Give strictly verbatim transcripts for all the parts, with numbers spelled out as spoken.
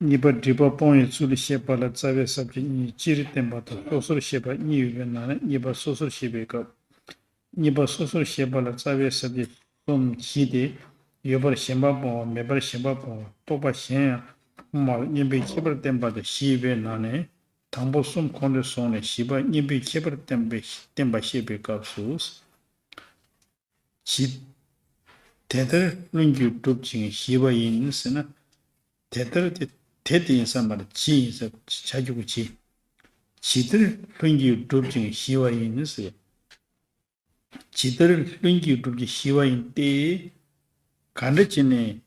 གཉིས་པ་སྒྲིབ་པ་སྤོང་བའི་ཚུལ་ལ་བཤད་པ་ལ་རྩ་བའི་ས་བཅད་གཉིས། སྤྱིར་བསྟན་པ་དང་སོ་སོར་བཤད་པ་གཉིས་ཡོད་པའི་ནང་ནས། གཉིས་པ་སོ་སོར་བཤད་པའི་སྐབས། གཉིས་པ་སོ་སོར་བཤད་པ་ལ་རྩ་བའི་ས་བཅད་གསུམ་བཞི་སྟེ། ཡོད་པར་ཞེན་པ་སྤོང་བ། མེད་པར་ཞེན་པ་སྤོང་བ། རྟོག་པ་གཞན་ཡང་སྤོང་བ་ལ་གཉེན་པོའི་ཁྱད་པར་བསྟན་པ་དང་བཞི་ཡོད་པའི་ནང་ནས། དང་པོ་གསུམ་གོང་དུ་སོང་ནས། བཞི་པ་གཉེན་པོའི་ཁྱད་པར་བསྟན་པའི་བསྟན་པ་བཤད་པའི་སྐབས་སུ། ཇི། དེ་ལྟར་ལྷུན་གྱིས་གྲུབ་ཅིང་ཞི་བ་ཡིན་ཟེར་ན། དེ་ལྟར་དེ་དེ་དེ་ཡིན་ས་མ་རེད། ཇི་ཡིན་ས། བྱ་རྒྱུ་གུ་ཇི། ཇི་ལྟར་ལྷུན་གྱིས་གྲུབ་ཅིང་ཞི་བ་ཡིན་ཟེར། ཇི་ལྟར་ལྷུན་གྱིས་གྲུབ་ཅིང་ཞི་བ་ཡིན་ཏེ། ག་འདྲ་བྱས་ནས་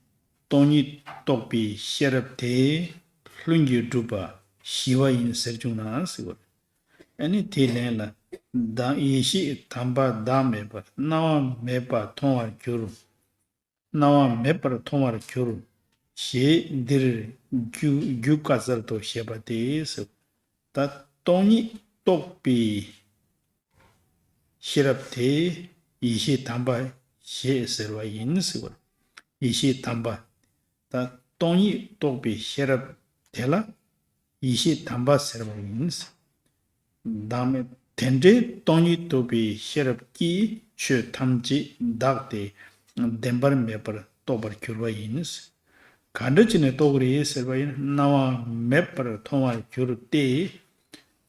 སྟོང་ཉིད་རྟོགས་པའི་ཤེས་རབ་དེ་ལྷུན་གྱིས་གྲུབ་པ་ཞི་བ་ཡིན་ཟེར་བྱུང་ན་ཟེར་བ་རེད། ཨ་ནི་དེའི་ལན་ལ། བདག་ཡེ་ཤེས་དམ་པ་བདག་མེད་པར་སྣང་བ་མེད་པར་མཐོང་བར་འགྱུར། སྣང་བ་མེད་པར་མཐོང་བར་འགྱུར། ཞེས་འདིར་རྒྱུ་རྒྱུ་བཀའ་སྩལ་ཏོ་ཞེས་པ་སྟེ་ཟེར། ད་སྟོང་ཉིད་རྟོགས་པའི་ཤེས་རབ་དེ་ཡེ་ཤེས་དམ་པ་ཞེས་ཟེར་བ་ཡིན་ཟེར་བ། ཡེ་ཤེས་དམ་པ། ད་སྟོང་ཉིད་རྟོགས་པའི་ཤེས་རབ་དེ་ལ་ཡེ་ཤེས་དམ་པ་ཟེར་བ་ཡིན། བདག་མེད་དེ་འདྲའི་སྟོང་ཉིད་རྟོགས་པའི་ཤེས་རབ་ཀྱིས་ཆོས་ཐམས་ཅད་བདག་སྟེ་བདེན་པར་མེད་པར་རྟོགས་པར་འགྱུར་བ་ཡིན། ག་འདྲ་བྱས་ནས་རྟོགས་ཀྱི་རེད་ཟེར་བ་ཡིན། སྣང་བ་མེད་པར་མཐོང་བར་འགྱུར་ཏེ།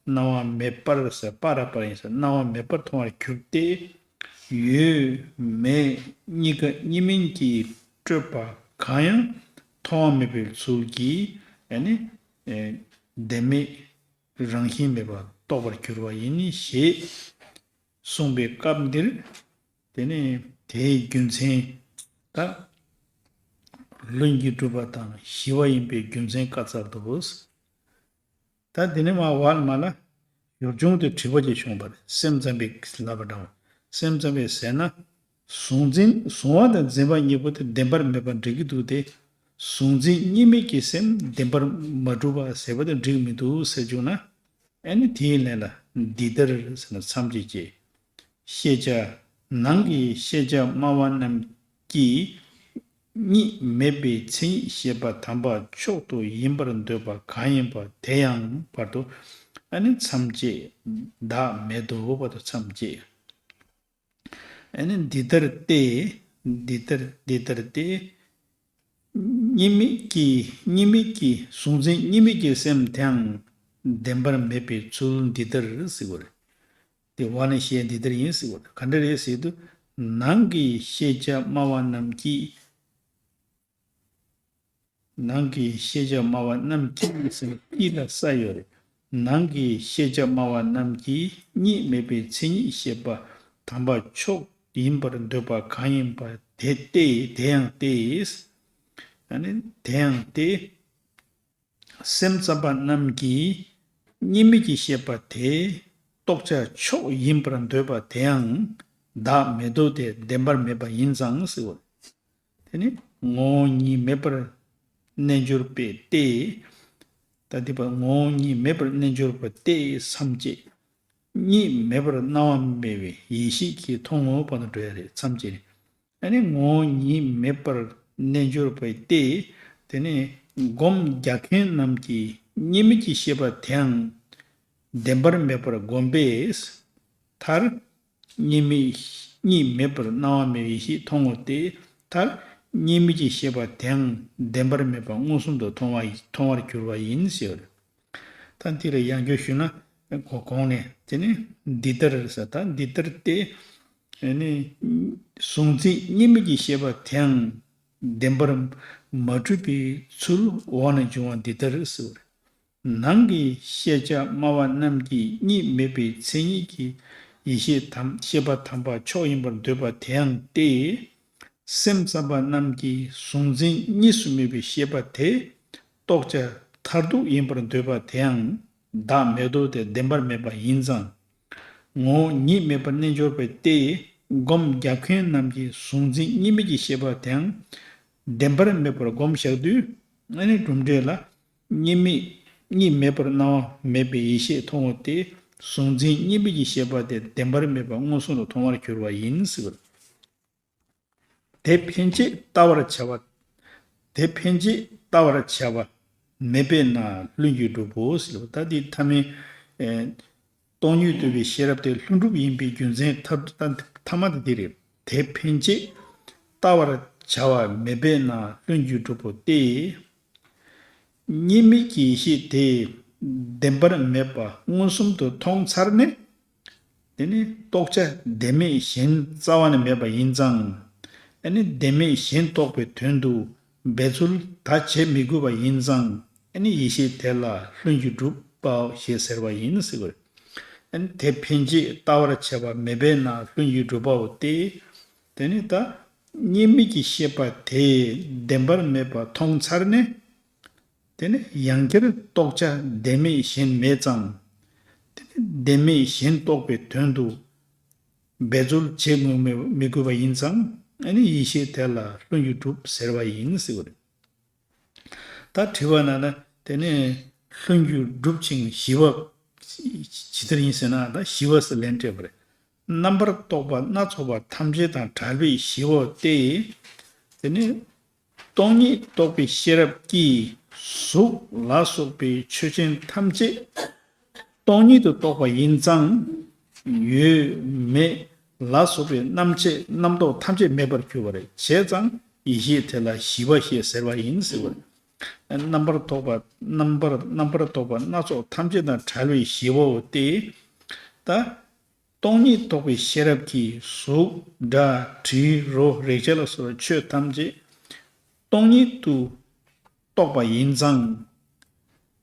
སྣང་བ་མེད་པར་ཟེར། པ་ར་པར་ཡིན་ཟེར། སྣང་བ་མེད་པར་མཐོང་བར་འགྱུར་ཏེ། ཡོད་མེད་གཉིས་ཀ་གཉིས་མིན་གྱིས་སྤྲོས་པ་གང་ཡང་མཐོང་བ་མེད་པའི་ཚུལ་གྱིས། ཨ་ནི་ཨེ་བདེན་མེད་རང་བཞིན་མེད་པར་རྟོགས་པར་འགྱུར་བ་ཡིན་ཞེས་གསུངས་པའི་སྐབས་འདིར། དེ་ནས་དེའི་རྒྱུ་མཚན། ད་ལྷུན་གྱིས་གྲུབ་པ་དང་ཞི་བ་ཡིན་པའི་རྒྱུ་མཚན་བཀའ་སྩལ་ཏོ། ད་དེ་ནས་མར་བར་མ་ལ་ཞོར་བྱུང་དུ་དྲི་བ་ཅིག་བྱུང་བ་རེད། སེམས་ཙམ་པས་ལབ་པ་འདྲ་བ། སེམས་ཙམ་པས་ཟེར་ན། གཟུང་འཛིན་གཟུང་བ་དང་འཛིན་པ་གཉིས་པོ་དེ་བདེན་པར་མེད་པར་འགྲིག་གི་འདུག་སྟེ། གཟུང་འཛིན་གཉིས་མེད་ཀྱི་སེམས་བདེན་པར་མ་གྲུབ་པ་ཟེར་བ་དེ་འགྲིག་མི་འདུག་ཟེར་བྱུང་ན། ཨ་ནི་དེའི་ལན་ལ་འདི་ལྟར་ཟེར་ན་མཚམས་བཅད་ཅེས། ཤེས་བྱ། ནང་གི་ཤེས་བྱ་སྨྲ་བ་རྣམས་ཀྱིས་གཉིས་མེད་པའི་མཚན་ཉིད་ཤེས་པ་དམ་པ་མཆོག་ཏུ་ཡིན་པར་འདོད་པ་གང་ཡིན་པ་དེ་ཡང་བར་དུ། ཨ་ནི་མཚམས་བཅད། བདག་མེད་དོ་བར་དུ་མཚམས་བཅད། ཨ་ནི་འདི་ལྟར་ཏེ། འདི་ལྟར་འདི་ལྟར་ཏེ། གཉིས་མེད་ཀྱི་གཉིས་མེད་ཀྱི་གཟུང་འཛིན་གཉིས་མེད་ཀྱི་སེམས་དེའང་བདེན་པར་མེད་པའི་ཚུལ་འདི་ལྟར་ཟེར་བ་རེད། དེ་བ་ནི་ཤེས་འདི་ལྟར་ཡིན་ཟེར་བ་རེད། ག་འདྲ་རེད་ཟེར་དུས། ནང་གི་ཤེས་བྱ་སྨྲ་བ་རྣམས་ཀྱིས། ནང་གི་ཤེས་བྱ་སྨྲ་བ་རྣམས་ཀྱིས་ཟེར་ནས་ཀྱིས་ལ་ས་ཡོད་རེད། ནང་གི་ཤེས་བྱ་སྨྲ་བ་རྣམས་ཀྱིས་གཉིས་མེད་པའི་མཚན་ཉིད་ཤེས་པ་དམ་པ་མཆོག་ཡིན་པར་འདོད་པ་གང་ཡིན་པ་དེ་སྟེ། དེ་ཡང་སྟེ། ཨ་ནི་དེ་ཡང་སྟེ། སེམས་ཙམ་པ་རྣམས་ཀྱིས་གཉིས་མེད་ཀྱི་ཤེས་པ་དེ་རྟོགས་བྱ་མཆོག་ཡིན་པར་འདོད་པ་དེའང་བདག་མེད་དོ་སྟེ་བདེན་པར་མེད་པ་ཡིན་ཙང་ཟེར་བ། དེ་ནི་ངོ་བོ་ཉིད་མེད་པར་རྣལ་འབྱོར་པས་ཏེ། ད་འདི་པ་ངོ་བོ་ཉིད་མེད་པར་རྣལ་འབྱོར་པ་སྟེ་མཚམས་བཅད། གཉིས་མེད་པར་སྣང་བ་མེད་པའི་ཡེ་ཤེས་ཀྱིས་མཐོང་ངོ་བར་དུ་འགྲོ་ཡ་རེད། མཚམས་བཅད་ནི། ཨ་ནི་ངོ་བོ་ཉིད་མེད་པར་རྣལ་འབྱོར་པ་སྟེ། དེ་ནི་སྒོམ་རྒྱག་མཁན་རྣམས་ཀྱིས་གཉིས་མེད་ཀྱི་ཤེས་པ་དེའང་བདེན་པར་མེད་པར་བསྒོམས་པས་མཐར། གཉིས་མེད་གཉིས་མེད་པར་སྣང་བ་མེད་པའི་ཡེ་ཤེས་མཐོང་ངོ་སྟེ། མཐར་གཉིས་མེད་ཀྱི་ཤེས་པ་དེའང་བདེན་པར་མེད་པ་མངོན་སུམ་དུ་མཐོང་བ་མཐོང་བར་གྱུར་པ་ཡིན་ཟེར། ད་འདི་ལ་ཡང་བསྐྱར་ཞུས་ན། གོ་གོང་ནས་དེ་ནི་འདི་ལྟར་ཟེར། ད་འདི་ལྟར་ཏེ། ཨ་ནི་གཟུང་འཛིན་གཉིས་མེད་ཀྱི་ཤེས་པ་དེའང་བདེན་པར་མ་གྲུབ་པའི་ཚུལ་འོག་ན་འབྱུང་བ་འདི་ལྟར་ཟེར། ནང་གི་ཤེས་བྱ་སྨྲ་བ་རྣམས་ཀྱིས་གཉིས་མེད་པའི་མཚན་ཉིད་ཀྱི་ཡེ་ཤེས་དམ་ཤེས་པ་དམ་པ་མཆོག་ཡིན་པར་འདོད་པ་དེའང་སྟེ། སེམས་ཙམ་པ་རྣམས་ཀྱིས་གཟུང་འཛིན་གཉིས་སུ་མེད་པའི་ཤེས་པ་དེ་རྟོགས་བྱ་མཐར་ཐུག་ཡིན་པར་འདོད་པ་དེའང་བདག་མེད་དོ་སྟེ་བདེན་པར་མེད་པ་ཡིན་ཙང་། ངོ་བོ་ཉིད་མེད་པར་རྣལ་འབྱོར་པ་སྟེ། སྒོམ་རྒྱག་མཁན་རྣམས་ཀྱིས་གཟུང་འཛིན་གཉིས་མེད་ཀྱི་ཤེས་པ་དེའང་བདེན་པར་མེད་པར་བསྒོམ་བཞག་དུས། ཨ་ནི་གྲུབ་འབྲས་ལ། གཉིས་མེད། གཉིས་མེད་པར་སྣང་བ་མེད་པའི་ཡེ་ཤེས་མཐོང་ངོ་སྟེ། གཟུང་འཛིན་གཉིས་མེད་ཀྱི་ཤེས་པ་དེ་བདེན་པར་མེད་པ་མངོན་སུམ་དུ་མཐོང་བར་གྱུར་པ་ཡིན་ཟེར། དེ་ཕན་ཆད་ལྟ་བར་བྱ་བ། དེ་ཕན་ཆད་ལྟ་བར་བྱ་བ། མེད་པས་ན་ལྷུན་གྱིས་གྲུབ་བོ་ཟེར་བ། ད་འདི་ཐ་མའི་ཨེ་སྟོང་ཉིད་རྟོགས་པའི་ཤེས་རབ་དེ་ལྷུན་གྲུབ་ཡིན་པའི་རྒྱུ་མཚན་ཐ་ཐ་མ་དེ་འདི་རེད། དེ་ཕན་ཆད་ལྟ་བར་བྱ་བ་མེད་པས་ན་ལྷུན་གྱིས་གྲུབ་བོ་སྟེ། གཉིས་མེད་ཀྱི་ཡེ་ཤེས་དེ་བདེན་པར་མེད་པ་མངོན་སུམ་དུ་མཐོང་ཚར་ནས། དེ་ནི་རྟོགས་བྱ་བདེན་མེད་གཞན་རྩ་བ་ནས་མེད་པ་ཡིན་ཙང་། ཨ་ནི་བདེན་མེད་གཞན་རྟོགས་པའི་དོན་དུ་འབད་རྩོལ་ད་བྱེད་མི་དགོས་པ་ཡིན་ཙང་། ཨ་ནི་ཡེ་ཤེས་དེ་ལ་ལྷུན་གྱིས་གྲུབ་པའོ་ཞེས་ཟེར་བ་ཡིན་ཟེར་བ་རེད། ཨ་ནི་དེ་ཕན་ཆད་ལྟ་བར་བྱ་བ་མེད་པས་ན་ལྷུན་གྱིས་གྲུབ་པའོ་སྟེ། དེ་ནི་ད་གཉིས་མེད་ཀྱི་ཤེས་པ་དེ་བདེན་པར་མེད་པ་མཐོང་ཚར་ནས། དེ་ནི་ཡང་བསྐྱར་རྟོགས་བྱ་བདེན་མེད་གཞན་མེད་ཙང་། དེ་ནི་བདེན་མེད་གཞན་རྟོགས་པའི་དོན་དུ་འབད་རྩོལ་བྱེད་དགོས་མི་མི་དགོས་པ་ཡིན་ཙང་། ཨ་ནི་ཡེ་ཤེས་དེ་ལ་ལྷུན་གྱིས་གྲུབ་ཟེར་བ་ཡིན་ཟེར་བ་རེད། ད་དྲི་བ་ན་ན་དེ་ནི་ལྷུན་གྱིས་གྲུབ་ཅིང་ཞི་བ་ཇི་ལྟར་ཡིན་ཟེར་ན། ད་ཞི་བ་ཟེར་ལན་སྤྲད་པ་རེད། རྣམ་པར་རྟོག་པ་སྣ་ཚོགས་པ་ཐམས་ཅད་དང་བྲལ་བའི་ཞི་བ་སྟེ། དེ་ནི་སྟོང་ཉིད་རྟོགས་པའི་ཤེས་རབ་ཀྱིས་གཟུགས་ལ་སོགས་པའི་ཆོས་ཅན་ཐམས་ཅད་སྟོང་ཉིད་དུ་རྟོགས་པ་ཡིན་ཙང་། ཡོད་མེད་ལ་སོགས་པའི་རྣམ་བཅད་རྣམ་རྟོག་ཐམས་ཅད་མེད་པར་གྱུར་པ་རེད། བྱས་ཙང་ཡེ་ཤེས་དེ་ལ་ཞི་བ་ཞེས་ཟེར་བ་ཡིན་ཟེར་བ་རེད། རྣམ་པར་རྟོག་པ་རྣམ་པར་རྣམ་པར་རྟོག་པ་སྣ་ཚོགས་ཐམས་ཅད་དང་བྲལ་བའི་ཞི་བའོ་སྟེ། ད་སྟོང་ཉིད་རྟོགས་པའི་ཤེས་རབ་ཀྱིས་གཟུགས་སྒྲ་དྲི་རོ་རེག་བྱ་ལ་སོགས་པའི་ཆོས་ཐམས་ཅད་སྟོང་ཉིད་དུ་རྟོགས་པ་ཡིན་ཙང་།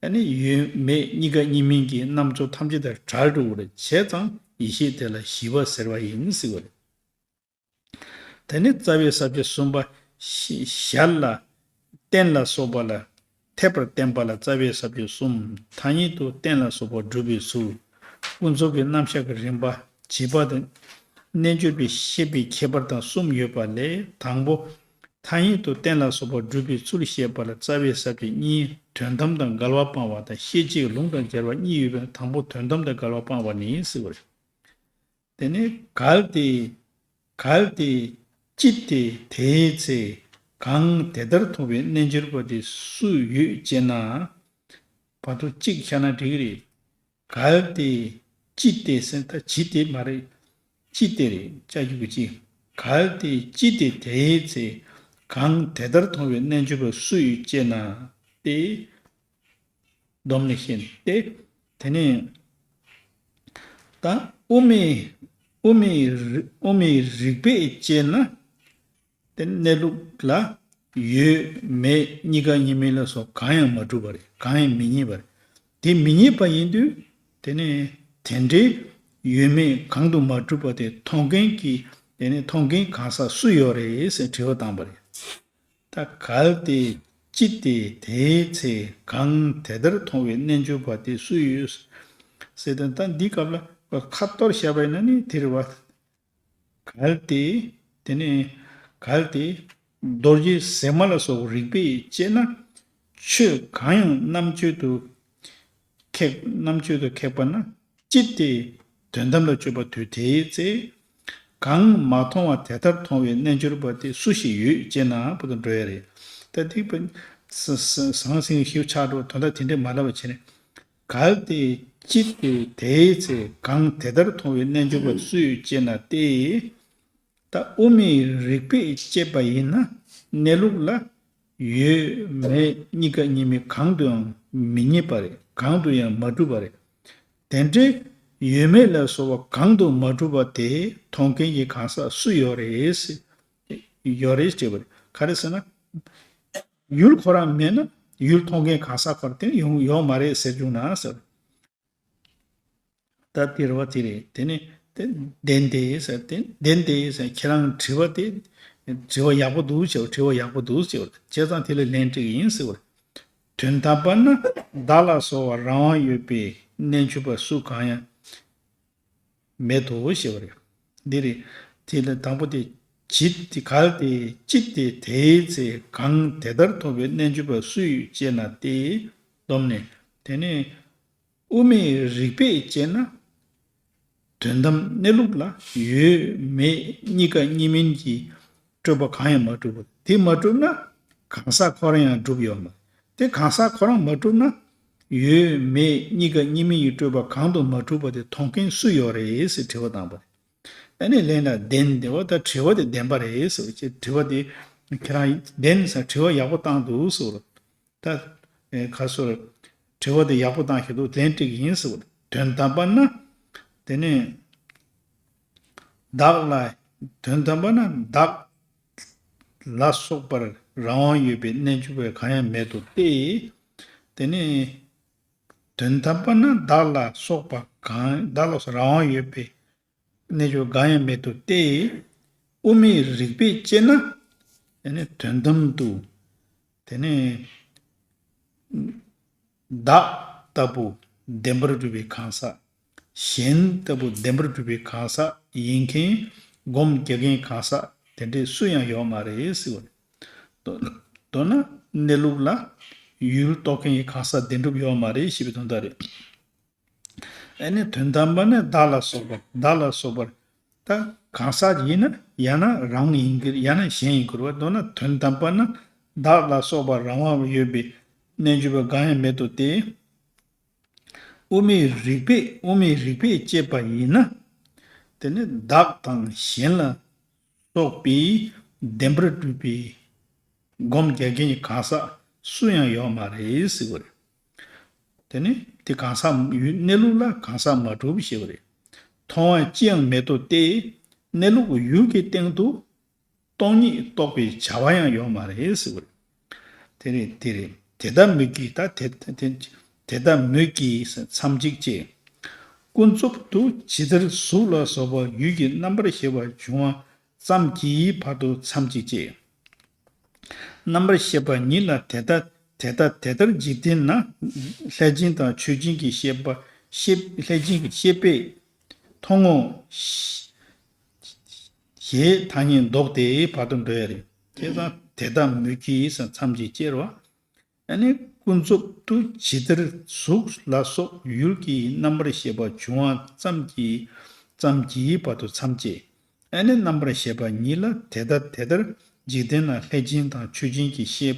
ཨ་ནི་ཡོད་མེད་གཉིས་ཀ་གཉིས་མིན་གྱི་རྣམ་གཙོ་ཐམས་ཅད་དང་བྲལ་འགྲོ་གི་རེད། བྱས་ཙང་ཡེ་ཤེས་དེ་ལ་ཞི་བ་ཟེར་བ་ཡིན་ཟེར་བ་རེད། དེ་ནི་རྩ་བའི་ས་བཅད་གསུམ་པ། ཞི་ཞར་ལ་རྟེན་ལ་སོགས་པ་ལ་འཐད་པར་བསྟན་པ་ལ་རྩ་བའི་ས་བཅད་གསུམ། ཐ་སྙད་དུ་རྟེན་ལ་སོགས་པ་སྒྲུབ་པའི་ཚུལ། ཀུན་རྫོབ་ཀྱི་རྣམ་གཞག་གི་རིམ་པ། བྱེད་པ་དང་རྣལ་འབྱོར་པའི་ཤེས་པའི་ཁྱད་པར་དང་གསུམ་ཡོད་པ་ལས། དང་པོ། ཐ་སྙད་དུ་རྟེན་ལ་སོགས་པ་སྒྲུབ་པའི་ཚུལ་བཤད་པ་ལ་རྩ་བའི་ས་བཅད་གཉིས། དོན་དམ་དང་འགལ་བ་སྤང་བ་དང་ཤེས་བྱེད་ཀྱི་ལུང་དང་སྦྱར་བ་གཉིས་ཡོད་པས། དང་པོ་དོན་དམ་དང་འགལ་བ་སྤང་བ་ནི་ཟེར་བ་རེད། དེ་ནས་གལ་ཏེ། གལ་ཏེ་ཅི་སྟེ་དེའི་ཚེ་གང་དེ་ལྟར་མཐོང་བའི་རྣལ་འབྱོར་པ་དེ་སུ་ཡོད་ཅེ་ན། བར་དུ་གཅིག་བྱ་ན་འགྲིག་གི་རེད། གལ་ཏེ་ཅི་སྟེ་ཟེར་ད་ཇི་སྟེ་མ་རེད། ཅི་སྟེ་རེད། ལྕགས་ཀྱུ་གི་ཅི། གལ་ཏེ་ཅི་སྟེ་དེའི་ཚེ་གང་དེ་ལྟར་མཐོང་བའི་རྣལ་འབྱོར་པ་སུ་ཡོད་ཅེ་ན་སྟེ། སྡོམ་ནས་བཤད་དེ། དེ་ནས་ད་དབུ་མའི་དབུ་མའི་རི་དབུ་མའི་རིགས་པས་དཔྱད་ན། དེ་གནས་ལུགས་ལ་ཡོད་མེད་གཉིས་ཀ་གཉིས་མེད་ལ་སོགས་གང་ཡང་མ་གྲུབ་པ་རེད། གང་ཡང་མི་རྙེད་པ་རེད། དེ་མི་རྙེད་པ་ཡིན་དུས། དེ་ནས་དེ་འདྲའི་ཡོད་མེད་གང་དུ་མ་གྲུབ་པ་དེ་མཐོང་མཁན་གྱི། དེ་ནས་མཐོང་མཁན་གང་ཟག་སུ་ཡོད་རེད་ཟེར་དྲི་བ་བཏང་པ་རེད། ད་གལ་ཏེ་ཅི་སྟེ་དེའི་ཚེ་གང་དེ་ལྟར་མཐོང་བའི་རྣལ་འབྱོར་པ་དེ་སུ་ཡོད་ཟེར་ཏེ། ད་འདི་སྐབས་ལ་ཁ་གཏོར་བྱས་པ་ཡིན་ན་ནི་དེ་རེད་བ། གལ་ཏེ། དེ་ནས་གལ་ཏེ་རྡོ་རྗེ་ཟེགས་མ་ལ་སོགས་རིགས་པས་དཔྱད་ན། ཆོས་གང་ཡང་རྣམ་དཔྱོད་དུ་ཁེགས། རྣམ་དཔྱོད་དུ་ཁེགས་པ་ན། ཅི་སྟེ་དོན་དམ་ལ་དཔྱོད་པ་དུས་དེའི་ཚེ། གང་མ་མཐོང་བ་དེ་ལྟར་མཐོང་བའི་རྣལ་འབྱོར་པ་དེ་སུ་ཞིག་ཡོད་ཅེ་ན་བར་དུ་འགྲོ་ཡ་རེད། ད་དེ་ཟང་ཟིང་ཞིག་ཆགས་འགྲོ། དོན་དག་དེ་འདྲས་མ་ལབ་པ་བྱས་ནས། གལ་ཏེ་ཅི་སྟེ་དེའི་ཚེ་གང་དེ་ལྟར་མཐོང་བའི་རྣལ་འབྱོར་པ་སུ་ཡོད་ཅེ་ན་སྟེ། ད་དབུ་མའི་རིགས་པས་དཔྱད་པ་ཡིན་ན། གནས་ལུགས་ལ་ཡོད་མེད་གཉིས་ཀ་གཉིས་མེད་གང་དུའང་མི་རྙེད་པ་རེད། གང་དུ་ཡང་མ་གྲུབ་པ་རེད། དེ་འདྲའི་ཡོད་མེད་ལ་སོགས་པ་གང་དུ་མ་གྲུབ་པ་དེ་མཐོང་མཁན་གྱི་གང་ཟག་སུ་ཡོད་རེད་ཟེར། ཡོད་རེད་ཅེས་པ་རེད། ག་རེ་ཟེར་ན། ཡུལ་ཁོ་རང་མེད་ན་ཡུལ་མཐོང་མཁན་གང་ཟག་ཁོ་རང་དེ་ཡོང་ཡོད་མ་རེད་ཟེར་བྱུང་ན་ཟེར། ད་དེ་རེད་བ། དེ་རེད། དེ་ནི་དེ་བདེན་ཏེ་ཟེར། དེ་བདེན་ཏེ་ཟེར། ཁྱེད་རང་དྲི་བ་དེ་དྲི་བ་ཡག་པོ་འདུག་ཟེར་བ། དྲི་བ་ཡག་པོ་འདུག་ཟེར་བ། བྱས་ཙང་དེ་ལ་ལན་སྤྲད་ཀྱི་ཡིན་ཟེར་བ། དོན་དམ་པར་ན་བདག་ལ་གསོལ་བ་རང་དབང་ཡོད་པའི་རྣལ་འབྱོར་པ་སུ་གང་ཡང་མེད་དོ་ཞེས་པ་རེད། འདི་རེད། དེ་ལ་དང་པོ་དེ་ཇི་སྟེ། གལ་ཏེ་ཅི་སྟེ་དེའི་ཚེ་གང་དེ་ལྟར་མཐོང་བའི་རྣལ་འབྱོར་པ་སུ་ཡོད་ཅེ་ན་སྟེ། སྡོམ་ནས། དེ་ནས་དབུ་མའི་རིགས་པས་དཔྱད་ན། དོན་དམ་གནས་ལུགས་ལ་ཡོད་མེད་གཉིས་ཀ་གཉིས་མིན་གྱི་སྤྲོས་པ་གང་ཡང་མ་གྲུབ་པ། དེ་མ་གྲུབ་ན་གང་ཟག་ཁོ་རང་ཡང་གྲུབ་ཡོད་མ་རེད། དེ་གང་ཟག་ཁོ་རང་མ་གྲུབ་ན། ཡོད་མེད་གཉིས་ཀ་གཉིས་མེད་ཀྱིས་གྲུབ་པ་གང་དུ་མ་གྲུབ་པ་དེ་མཐོང་མཁན་སུ་ཡོད་རེད་ཟེར་དྲི་བ་བཏང་པ་རེད། ཨ་ནི་ལན་ལ་བདེན་དེ་བ་ད་དྲི་བ་དེ་བདེན་པ་རེད་ཟེར་བ་ཅེས་དྲི་བ་དེ་ཁྱེད་རང་བདེན་ཟེར་དྲི་བ་ཡག་པོ་བཏང་འདུག་ཟེར་བ། ད་ཨེ་ག་སོ་རེད། དྲི་བ་དེ་ཡག་པོ་བཏང་ཤེས་འདུག་ལན་འགྲིག་ཡིན་ཟེར་བ། དོན་དམ་པ་ན། དེ་ནས་བདག་ལ། དོན་དམ་པ་ན་བདག་ལ་སོགས་པར་རང་དབང་ཡོད་པའི་རྣལ་འབྱོར་པ་གང་ཡང་མེད་དོ་སྟེ། དེ་ནས་དོན་དམ་པ་ན་བདག་ལ་སོགས་པ་གང་བདག་ལ་སོགས་རང་དབང་ཡོད་པའི་རྣལ་འབྱོར་གང་ཡང་མེད་དོ་སྟེ། དབུ་མའི་རིགས་པས་དཔྱད་ན། དེ་ནས་དོན་དམ་དུ། དེ་ནས་བདག་ལྟ་བུ་བདེན་པར་གྲུབ་པའི་གང་ཟག་གཞན་ལྟ་བུ་བདེན་པར་གྲུབ་པའི་གང་ཟག་ཡིན་མཁན་སྒོམ་རྒྱག་མཁན་གང་ཟག་དེ་འདྲས་སུ་ཡང་ཡོད་མ་རེད་ཟེར་བ་རེད། མདོར་ན་གནས་ལུགས་ལ་ཡུལ་རྟོགས་མཁན་གྱི་གང་ཟག་བདེན་གྲུབ་ཡོད་མ་རེད་ཞེས་པའི་དོན་དག་རེད། ཨ་ནི་དོན་དམ་པ་ནི་བདག་ལ་སོགས་པ་བདག་ལ་སོགས་པར། ད་གང་ཟག་ཡིན་ན་ཡང་ན་རང་ཡིན་གྱི་ཡང་ན་གཞན་ཡིན་དགོས་པ་མདོར་ན་དོན་དམ་པ་ན་བདག་ལ་སོགས་པ་རང་དབང་ཡོད་པའི་རྣལ་འབྱོར་པ་གང་ཡང་མེད་དོ་སྟེ། དབུ་མའི་རིགས་པས་དབུ་མའི་རིགས་པས་དཔྱད་པ་ཡིན་ན། དེ་ནི་བདག་དང་གཞན་ལ་སོགས་པའི་བདེན་པར་གྲུབ་པའི་སྒོམ་རྒྱག་མཁན་གྱི་གང་ཟག་སུ་ཡང་ཡོད་མ་རེད་ཟེར་བ་རེད། དེ་ནི་དེ་གང་ཟག་ཡུལ་གནས་ལུགས་ལ་གང་ཟག་མ་གྲུབ་ཞེས་པ་རེད། མཐོང་བ་ཅི་ཡང་མེད་དོ་སྟེ། གནས་ལུགས་ཡུལ་གྱི་སྟེང་དུ་སྟོང་ཉིད་རྟོགས་པའི་བྱ་བ་ཡང་ཡོད་མ་རེད་ཟེར་བ་རེད། དེ་རེད་དེ་རེད། དེ་ལྟ་མོད་ཀྱི་ད་དེ་དེ་དེ་ལྟ་མོད་ཀྱི་མཚམས་གཅིག་ཅེས། ཀུན་རྫོབ་ཏུ་ཇི་ལྟར་གཟུགས་ལ་སོགས་པ་ཡུལ་གྱི་རྣམ་པར་ཤེས་པ་འབྱུང་བ་ཙམ་གྱི་བར་དུ་མཚམས་གཅིག་ཅེས། རྣམ་པར་ཤེས་པ་ཉིད་ལ་དེ་ལྟ་དེ་ལྟ་དེ་ལྟར་འཇིག་རྟེན་ན་ལྷས་སྦྱིན་དང་མཆོད་སྦྱིན་གྱི་ཤེས་པ་ཤེས་ལྷས་སྦྱིན་གྱི་ཤེས་པས་མཐོང་ངོ་ཞེས་ཐ་སྙད་འདོགས་ཏེ་བར་དུ་འགྲོ་ཡ་རེད། དེ་དང་དེ་ལྟ་མོད་ཀྱི་མཚམས་ཀྱིས་བཅད་པ། ཨ་ནི་ཀུན་རྫོབ་ཏུ་ཇི་ལྟར་གཟུགས་ལ་སོགས་ཡུལ་གྱི་རྣམ་པར་ཤེས་པ་འབྱུང་བ་ཙམ་གྱི་ཙམ་གྱི་བར་དུ་མཚམས་བཅད། ཨ་ནི་རྣམ་པར་ཤེས་པ་ཉིད་ལ་དེ་ལྟ་དེ་ལྟར་འཇིག་རྟེན་ན་ལྷས་སྦྱིན་དང་མཆོད་སྦྱིན་གྱི་ཤེས་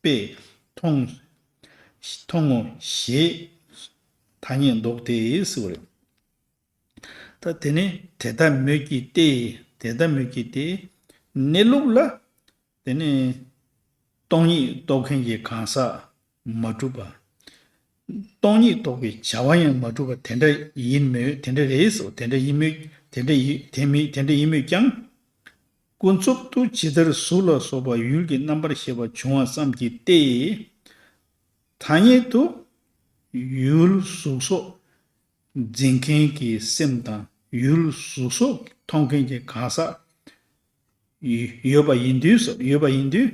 པས་མཐོང་མཐོང་ངོ་ཞེས་ཐ་སྙད་འདོགས་ཏེ་ཟེར་བ་རེད། ད་དེ་ནི་དེ་ལྟ་མོད་ཀྱི་སྟེ། དེ་ལྟ་མོད་ཀྱི་སྟེ། གནས་ལུགས་ལ་དེ་ནི་སྟོང་ཉིད་རྟོགས་མཁན་གྱི་གང་ཟག་མ་གྲུབ་པ། སྟོང་ཉིད་རྟོགས་པའི་བྱ་བ་ཡང་མ་གྲུབ་པ་དེ་འདྲ་ཡིན་མོད། དེ་འདྲ་རེད་སོ། དེ་འདྲ་ཡིན་མོད། དེ་འདྲ་ཡིན་དེ་མིན་དེ་འདྲ་ཡིན་མོད་ཀྱང་། ཀུན་རྫོབ་ཏུ་ཇི་ལྟར་གཟུགས་ལ་སོགས་པ་ཡུལ་གྱི་རྣམ་པར་ཤེས་པ་འབྱུང་བ་ཙམ་གྱི་སྟེ། ཐ་སྙད་དུ་ཡུལ་གཟུགས་སོགས་འཛིན་མཁན་གྱི་སེམས་དང་ཡུལ་གཟུགས་སོགས་མཐོང་མཁན་གྱི་གང་ཟག་ཡོད་པ་ཡིན་དུས་སོ། ཡོད་པ་ཡིན་དུས།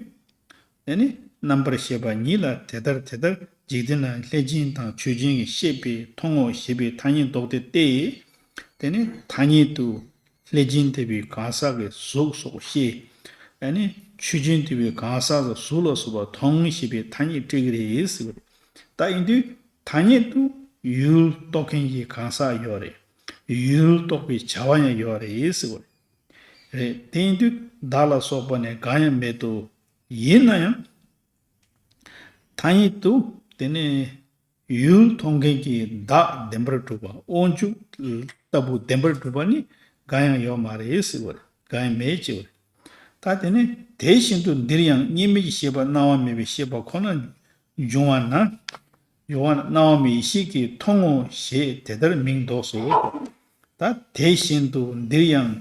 དེ་ནི་རྣམ་པར་ཤེས་པ་ཉིད་ལ་དེ་ལྟར་དེ་ལྟར་འཇིག་རྟེན་ན་ལྷས་སྦྱིན་དང་མཆོད་སྦྱིན་གྱི་ཤེས་པས་མཐོང་ངོ་ཞེས་པའི་ཐ་སྙད་འདོགས་ཏེ་སྟེ། དེ་ནི་ཐ་སྙད་དུ་ལྷས་སྦྱིན་ལྟ་བུའི་གང་ཟག་གི་གཟུགས་སོགས་ཤེས། ཨ་ནི་མཆོད་སྦྱིན་ལྟ་བུའི་གང་ཟག་གི་གཟུགས་ལ་སོགས་པ་མཐོང་ཞེས་པའི་ཐ་སྙད་སྤྲད་ཀྱི་རེད་ཟེར་བ་རེད། ད་ཡིན་དུས་ཐ་སྙད་དུ་ཡུལ་རྟོགས་མཁན་གྱི་གང་ཟག་ཡོད་རེད། ཡུལ་རྟོགས་པའི་བྱ་བ་ཡང་ཡོད་རེད་ཟེར་བ་རེད། རེད། དེ་ཡིན་དུས་བདག་ལ་སོགས་པ་ནི་གང་ཡང་མེད་དོ། ཡིན་ན་ཡང་། ཐ་སྙད་དུ་དེ་ནི་ཡུལ་མཐོང་མཁན་གྱི་བདག་བདེན་པར་གྲུབ་པ་དབང་ཕྱུག་ལྟ་བུ་བདེན་པར་གྲུབ་པ་ནི་གང་ཡང་ཡོད་མ་རེད་ཟེར་བ་རེད། གང་ཡང་མེད་ཅེས་པ་རེད། ད་དེ་ནི་དེ་བཞིན་དུ་འདིར་ཡང་གཉིས་མེད་ཀྱི་ཤེས་པ་སྣང་བ་མེད་པའི་ཤེས་པ་ཁོ་ན་འབྱུང་བ་ན། འབྱུང་བ་ན་སྣང་བ་མེད་ཡེ་ཤེས་ཀྱིས་མཐོང་ངོ་ཞེས་དེ་ལྟར་མིང་འདོགས་སོ། ད་དེ་བཞིན་དུ་འདིར་ཡང་།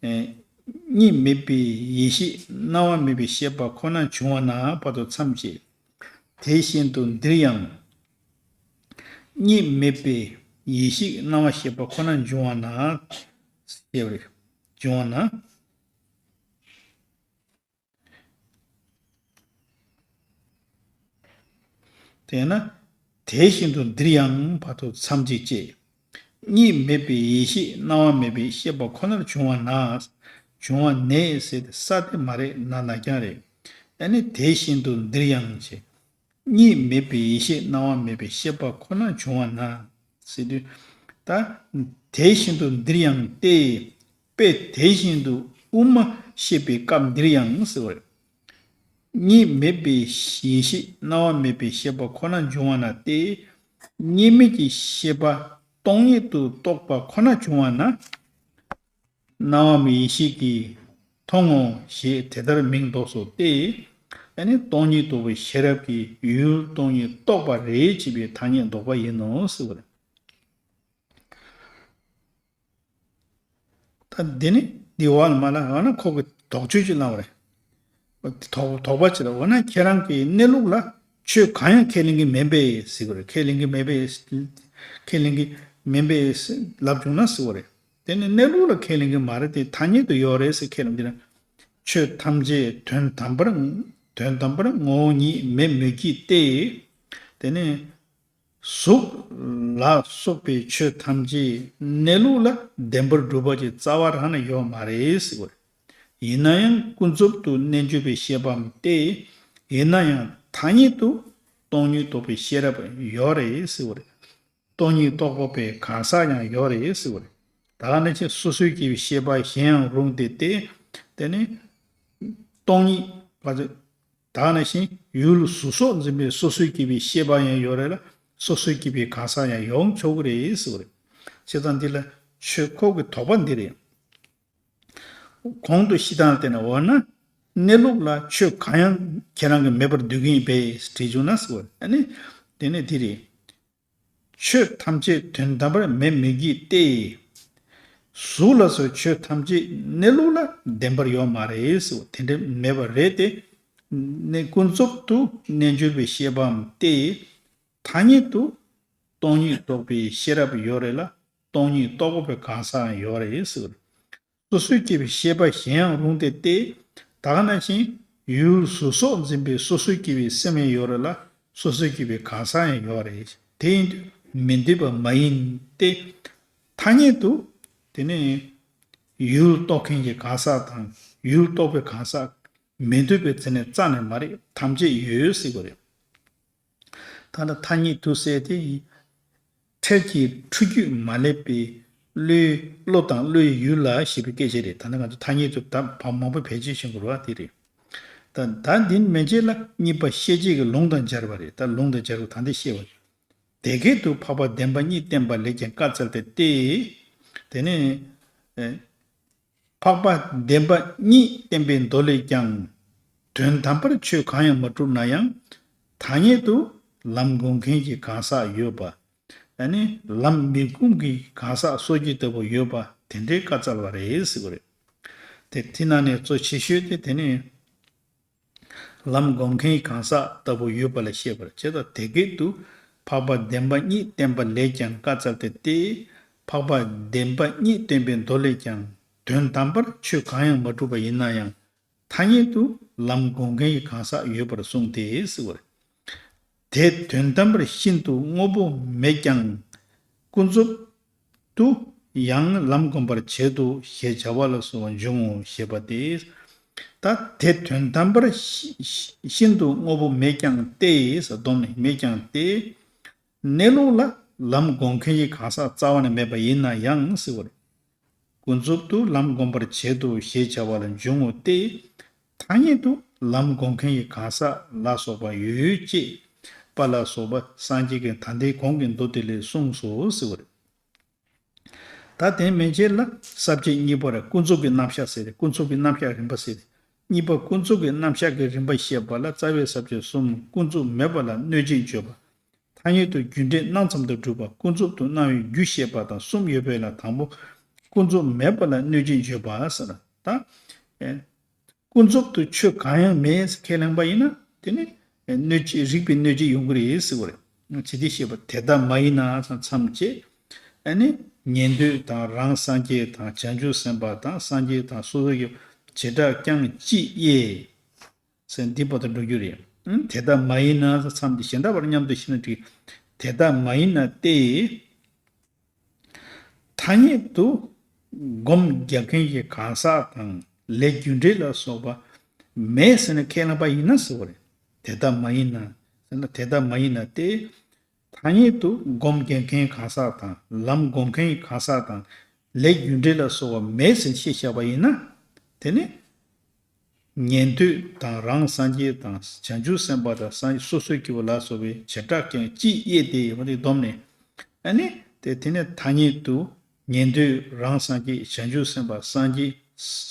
ཨེ། གཉིས་མེད་པའི་ཡེ་ཤེས་སྣང་བ་མེད་པའི་ཤེས་པ་ཁོ་ན་འབྱུང་བ་ན་བར་དུ་མཚམས་བཅད། དེ་བཞིན་དུ་འདིར་ཡང་། གཉིས་མེད་པའི་ཡེ་ཤེས་སྣང་བ་ཤེས་པ་ཁོ་ན་འབྱུང་བ་ན། ཞེས་པ་རེད། འབྱུང་བ་ན། དེས་ན། དེ་བཞིན་དུ་འདིར་ཡང་བར་དུ་མཚམས་གཅིག་བཅད། གཉིས་མེད་པའི་ཡེ་ཤེས་སྣང་བ་མེད་པའི་ཤེས་པ་ཁོ་ནར་འབྱུང་བ་ན། འབྱུང་བ་ནས་ཟེར་ཏེ་ས་དེ་མ་རེད་ན་ན་རྐྱང་རེད། ཨ་ནི་དེ་བཞིན་དུ་འདིར་ཡང་ཞེས། གཉིས་མེད་པའི་ཡེ་ཤེས་སྣང་བ་མེད་པའི་ཤེས་པ་ཁོ་ན་འབྱུང་བ་ན། ཟེར་དུས། ད། དེ་བཞིན་དུ་འདིར་ཡང་སྟེ། དཔེ་དེ་བཞིན་དུ་དབུ་མ་བཤད་པའི་སྐབས་འདིར་ཡང་ཟེར་བ་རེད། གཉིས་མེད་པའི་ཡེ་ཤེས་སྣང་བ་མེད་པའི་ཤེས་པ་ཁོ་ན་འབྱུང་བ་ན་སྟེ། གཉིས་མེད་ཀྱི་ཤེས་པ་སྟོང་ཉིད་དུ་རྟོགས་པ་ཁོ་ན་བྱུང་བ་ན། སྣང་བ་མེད་ཡེ་ཤེས་ཀྱིས་མཐོང་ངོ་ཞེས་དེ་ལྟར་མིང་འདོགས་སོ་སྟེ། ཨ་ནི་སྟོང་ཉིད་རྟོགས་པའི་ཤེས་རབ་ཀྱིས་ཡུལ་སྟོང་ཉིད་རྟོགས་པ་རེད་ཅེས་པའི་ཐ་སྙད་འདོགས་པ་ཡིན་ནོ་ཟེར་བ་རེད། ད་འདི་ནི་འདི་བ་ལ་མ་ལ་འོ་ན་ཁོ་གི་དོགས་གཅོད་ཅིག་གནང་བ་རེད། དོགས་དོགས་པ་ཅིག་ལ་འོ་ན་ཁྱེད་རང་གི་གནས་ལུགས་ལ་ཆོས་གང་ཡང་ཁས་ལེན་གྱི་མིན་པས་ཟེར་གི་རེད། ཁས་ལེན་གྱི་མིན་པས། ཁས་ལེན་གྱི་མིན་པས་ལབ་བྱུང་ན་ཟེར་བ་རེད། དེ་ནི་གནས་ལུགས་ལ་ཁས་ལེན་གྱི་མ་རེད་དེ་ཐ་སྙད་དུ་ཡོད་རེད་ཟེར་ཁས་ལེན་གྱི་རེད། ཆོས་ཐམས་ཅད་དོན་དམ་པར་དོན་དམ་པར་ངོ་བོ་ཉིད་མེད་མོད་ཀྱི་སྟེ། དེ་ནི། གཟུགས་ལ་སོགས་པའི་ཆོས་ཐམས་ཅད་གནས་ལུགས་ལ་བདེན་པར་གྲུབ་པ་ཅིག་རྩ་བ་རང་ནས་ཡོད་མ་རེད་ཟེར་བ་རེད། ཡིན་ན་ཡང་ཀུན་རྫོབ་ཏུ་རྣལ་འབྱོར་པའི་ཤེས་པའམ་སྟེ། ཡིན་ན་ཡང་ཐ་སྙད་དུ་སྟོང་ཉིད་རྟོགས་པའི་ཤེས་རབ་ཡོད་རེད་ཟེར་བ་རེད། སྟོང་ཉིད་རྟོགས་པའི་གང་ཟག་ཡང་ཡོད་རེད་ཟེར་བ་རེད། ད་ག་ནང་བཞིན་སོ་སོའི་སྐྱེ་བོའི་ཤེས་པ་གཞན་ཡང་རུང་སྟེ་སྟེ། དེ་ནི་སྟོང་ཉིད་པ། ད་ག་ནང་བཞིན་ཡུལ་གཟུགས་སོགས་འཛིན་པའི་སོ་སོའི་སྐྱེ་བོའི་ཤེས་པ་ཡང་ཡོད་རེད་ལ། སོ་སོའི་སྐྱེ་བོའི་གང་ཟག་ཡང་ཡོང་ཆོག་གི་རེད་ཟེར་བ་རེད། བྱས་ཙང་འདི་ལ་ཆོས་ཁོ་གི་དོགས་པ་འདི་རེད། གོང་དུ་ཕྱི་དང་བལྟས་ན་འོ་ན། གནས་ལུགས་ལ་ཆོས་གང་ཡང་ཁྱེད་རང་གིས་མེད་པར་འདོད་ཀྱི་ཡིན་པས་དྲིས་བྱུང་ན་ཟེར་བ་རེད། ཨ་ནི། དེ་ནི་འདི་རེད། ཆོས་ཐམས་ཅད་དོན་དམ་པར་མེད་མོད་ཀྱི་སྟེ། གཟུགས་ལ་སོགས་ཆོས་ཐམས་ཅད་གནས་ལུགས་ལ་བདེན་པར་ཡོད་མ་རེད་ཟེར་བ་དེ་འདྲ་མེད་པ་རེད་དེ། ནི་ཀུན་རྫོབ་ཏུ་རྣལ་འབྱོར་པའི་ཤེས་པའམ་སྟེ། ཐ་སྙད་དུ་སྟོང་ཉིད་རྟོགས་པའི་ཤེས་རབ་ཡོད་རེད་ལ། སྟོང་ཉིད་རྟོགས་པའི་གང་ཟག་ཡང་ཡོད་རེད་ཟེར་བ་རེད། སོ་སོའི་སྐྱེ་བོའི་ཤེས་པ་གཞན་ཡང་རུང་སྟེ་སྟེ། ད་ག་ནང་བཞིན་ཡུལ་གཟུགས་སོགས་འཛིན་པའི་སོ་སོའི་སྐྱེ་བོའི་སེམས་ཡང་ཡོད་རེད་ལ། སོ་སོའི་སྐྱེ་བོའི་གང་ཟག་ཡང་ཡོད་རེད། དེ་ཡིན་དུས་མི་འདོད་པ་མ་ཡིན་ཏེ། ཐ་སྙད་དུ་དེ་ནི་ཡུལ་རྟོགས་མཁན་གྱི་གང་ཟག་དང་ཡུལ་རྟོགས་པའི་གང་ཟག་མི་འདོད་པའི་ཚེ་ནི་རྩ་ནས་མ་རེད། ཐམས་ཅད་ཡོད་ཟེར་བ་རེད། ད་ལྟ་ཐ་སྙད་དུ་ཟེར་དེ། འཕྲལ་གྱི་འཁྲུལ་རྒྱུས་མ་སླེབས་པའི་བློའི་བློ་དང་བློའི་ཡུལ་ལ་ཞེས་པའི་སྐད་ཆ་རེད། ད་ནི་ང་ཚོ་ཐ་སྙད་དུ་ད་བ་མང་པོ་བེད་སྤྱོད་བྱེད་དགོས་རེད་བ་དེ་རེད། ད་ད་འདིའི་མན་ཆད་ལ་གཉིས་པ་ཤེས་བྱེད་ཀྱི་ལུང་དང་སྦྱར་བ་རེད། ད་ལུང་དང་སྦྱར་བ་ད་འདི་ཤེས་པ་རེད། དེ་སྐད་དུ་འཕགས་པ་བདེན་པ་གཉིས་བསྟན་པ་ལས་ཀྱང་བཀའ་སྩལ་ཏེ་སྟེ། དེ་ནི། འཕགས་པ་བདེན་པ་གཉིས་བསྟན་པའི་མདོ་ལས་ཀྱང་། དོན་དམ་པར་ཆོས་གང་ཡང་མ་གྲུབ་ན་ཡང་། ཐ་སྙད་དུ་ལམ་སྒོམ་མཁན་གྱི་གང་ཟག་ཡོད་པ། ཨ་ནི་ལམ་མི་སྒོམ་གྱི་གང་ཟག་སོ་སྐྱེ་ལྟ་བུ་ཡོད་པ་དེ་འདྲའི་བཀའ་སྩལ་བ་རེད་ཟེར་བ་རེད། དེ་དེ་ནང་ནས་གཙོ་ཆེ་ཤོས་དེ་དེ་ནི། ལམ་སྒོམ་མཁན་གྱི་གང་ཟག་ལྟ་བུ་ཡོད་པ་ལ་བཤད་པར་བྱེད་དོ། དེ་སྐད་དུ་འཕགས་པ་བདེན་པ་གཉིས་བསྟན་པ་ལས་ཀྱང་བཀའ་སྩལ་ཏེ་སྟེ། འཕགས་པ་བདེན་པ་གཉིས་བསྟན་པའི་མདོ་ལས་ཀྱང་དོན་དམ་པར་ཆོས་གང་ཡང་མ་གྲུབ་པ་ཡིན་ན་ཡང་ཐ་སྙད་དུ་ལམ་སྒོམ་མཁན་གྱི་གང་ཟག་ཡོད་པར་གསུངས་ཏེ་ཟེར་བ་རེད། དེ་དོན་དམ་པར་ཤིན་ཏུ་དངོས་པོ་མེད་ཀྱང་ཀུན་རྫོབ་ཏུ་ཡང་ལམ་སྒོམ་པར་བྱེད་དོ་ཞེས་བྱ་བ་ལ་སོགས་པ་འབྱུང་ངོ་ཞེས་པ་སྟེ། ད་དེ་དོན་དམ་པར་ཤི་ཤི་ཤིན་ཏུ་དངོས་པོ་མེད་ཀྱང་སྟེ་ཟེར་སྡོམ་ནས་མེད་ཀྱང་སྟེ། གནས་ལུགས་ལ་ལམ་སྒོམ་མཁན་གྱི་གང་ཟག་རྩ་བ་ནས་མེད་པ་ཡིན་ན་ཡང་ཟེར་བ་རེད། ཀུན་རྫོབ་ཏུ་ལམ་སྒོམ་པར་བྱེད་དོ་ཞེས་བྱ་བ་ལ་འབྱུང་ངོ་སྟེ། ཐ་སྙད་དུ་ལམ་སྒོམ་མཁན་གྱི་གང་ཟག་ལ་སོགས་པ་ཡོད་ཅེས་པ་ལ་སོགས་པ་སངས་རྒྱས་ཀྱིས་ད་ལྟའི་གོང་གི་མདོ་དེ་ལས་གསུངས་སོ་ཟེར་བ་རེད། ད་དེ་མན་ཆད་ལ་ས་བཅད་གཉིས་པར་ཀུན་རྫོབ་ཀྱི་རྣམ་གཞག་ཟེར་ཏེ་ཀུན་རྫོབ་ཀྱི་རྣམ་གཞག་རིམ་པ་ཟེར་ཏེ་གཉིས་པ་ཀུན་རྫོབ་ཀྱི་རྣམ་གཞག་གི་རིམ་པ་བཤད་པ་ལ་རྩ་བའི་ས་བཅད་གསུམ་ཀུན་རྫོབ་མེད་པ་ལ་གནོད་བྱེད་བརྗོད་པ། ཐ་སྙད་དུ་རྒྱུ་འབྲས་སྣང་ཙམ་དུ་གྲུབ་པ་ཀུན་རྫོབ་ཏུ་སྣང་བའི་རྒྱུ་བཤད་པ་དང་གསུམ་ཡོད་པས་ལ་དང་པོ་ཀུན་རྫོབ་མེད་པ་ལ་གནོད་བྱེད་བརྗོད་པ་ཟེར། ད། ཨེ། ཀུན་རྫོབ་ཏུ་ཆོས་གང་ཡང་མེད་ཟེར་ཁས་ལེན་པ་ཡིན་ན་དེ་ནི་གནོད་བྱེད་རིགས་པས་གནོད་བྱེད་ཡོང་གི་རེད་ཟེར་བ་རེད། ཇི་སྟེ་ཞེས་པ་དེ་ལྟ་མ་ཡིན་ན་མཚམས་བཅད། ཨ་ནི་ཉན་ཐོས་དང་རང་སངས་རྒྱས་དང་བྱང་ཆུབ་སེམས་དཔའ་དང་སངས་རྒྱས་དང་སོ་སོ་ཡི་བྱེ་བྲག་ཀྱང་ཅི་དབྱེ། ཟེར་འདི་བར་དུ་འགྲོ་རྒྱུ་རེད། ཨང་དེ་ལྟ་མ་ཡིན་ན་མཚམས་འདི་གཞན་དག་པར་མཉམ་དུ་ཤེས་ན་འགྲིག་དེ་ལྟ་མ་ཡིན་ན་སྟེ། ཐ་སྙད་དུ་སྒོམ་རྒྱག་མཁན་གྱི་གང་ཟག་དང་ལས་རྒྱུ་འབྲས་ལ་སོགས་པ་མེད་ཟེར་ནས་ཁས་བླངས་པ་ཡིན་ན་ཟེར་བ་རེད། དེ་ལྟ་མ་ཡིན་ན་ཟེར་ན་དེ་ལྟ་མ་ཡིན་ན་སྟེ། ཐ་སྙད་དུ་སྒོམ་རྒྱག་མཁན་གང་ཟག་དང་ལམ་སྒོམ་མཁན་གང་ཟག་དང་ལས་རྒྱུ་འབྲས་ལ་སོགས་པ་མེད་ཟེར་བཤད་བཞག་པ་ཡིན་ན། དེ་ནི་ ཉན་ཐོས་དང་རང་སངས་རྒྱས་དང་བྱང་ཆུབ་སེམས་དཔའ་དང་སངས་རྒྱས་སོ་སོའི་སྐྱེ་བོ་ལ་སོགས་པའི་བྱེ་བྲག་ཀྱང་ཅིས་དབྱེ་སྟེ་ཡོད་པ་དེ་བསྡོམས་ནས། ཨ་ནི་དེ་དེ་ནས་ཐ་སྙད་དུ་ཉན་ཐོས་རང་སངས་རྒྱས་བྱང་ཆུབ་སེམས་དཔའ་སངས་རྒྱས་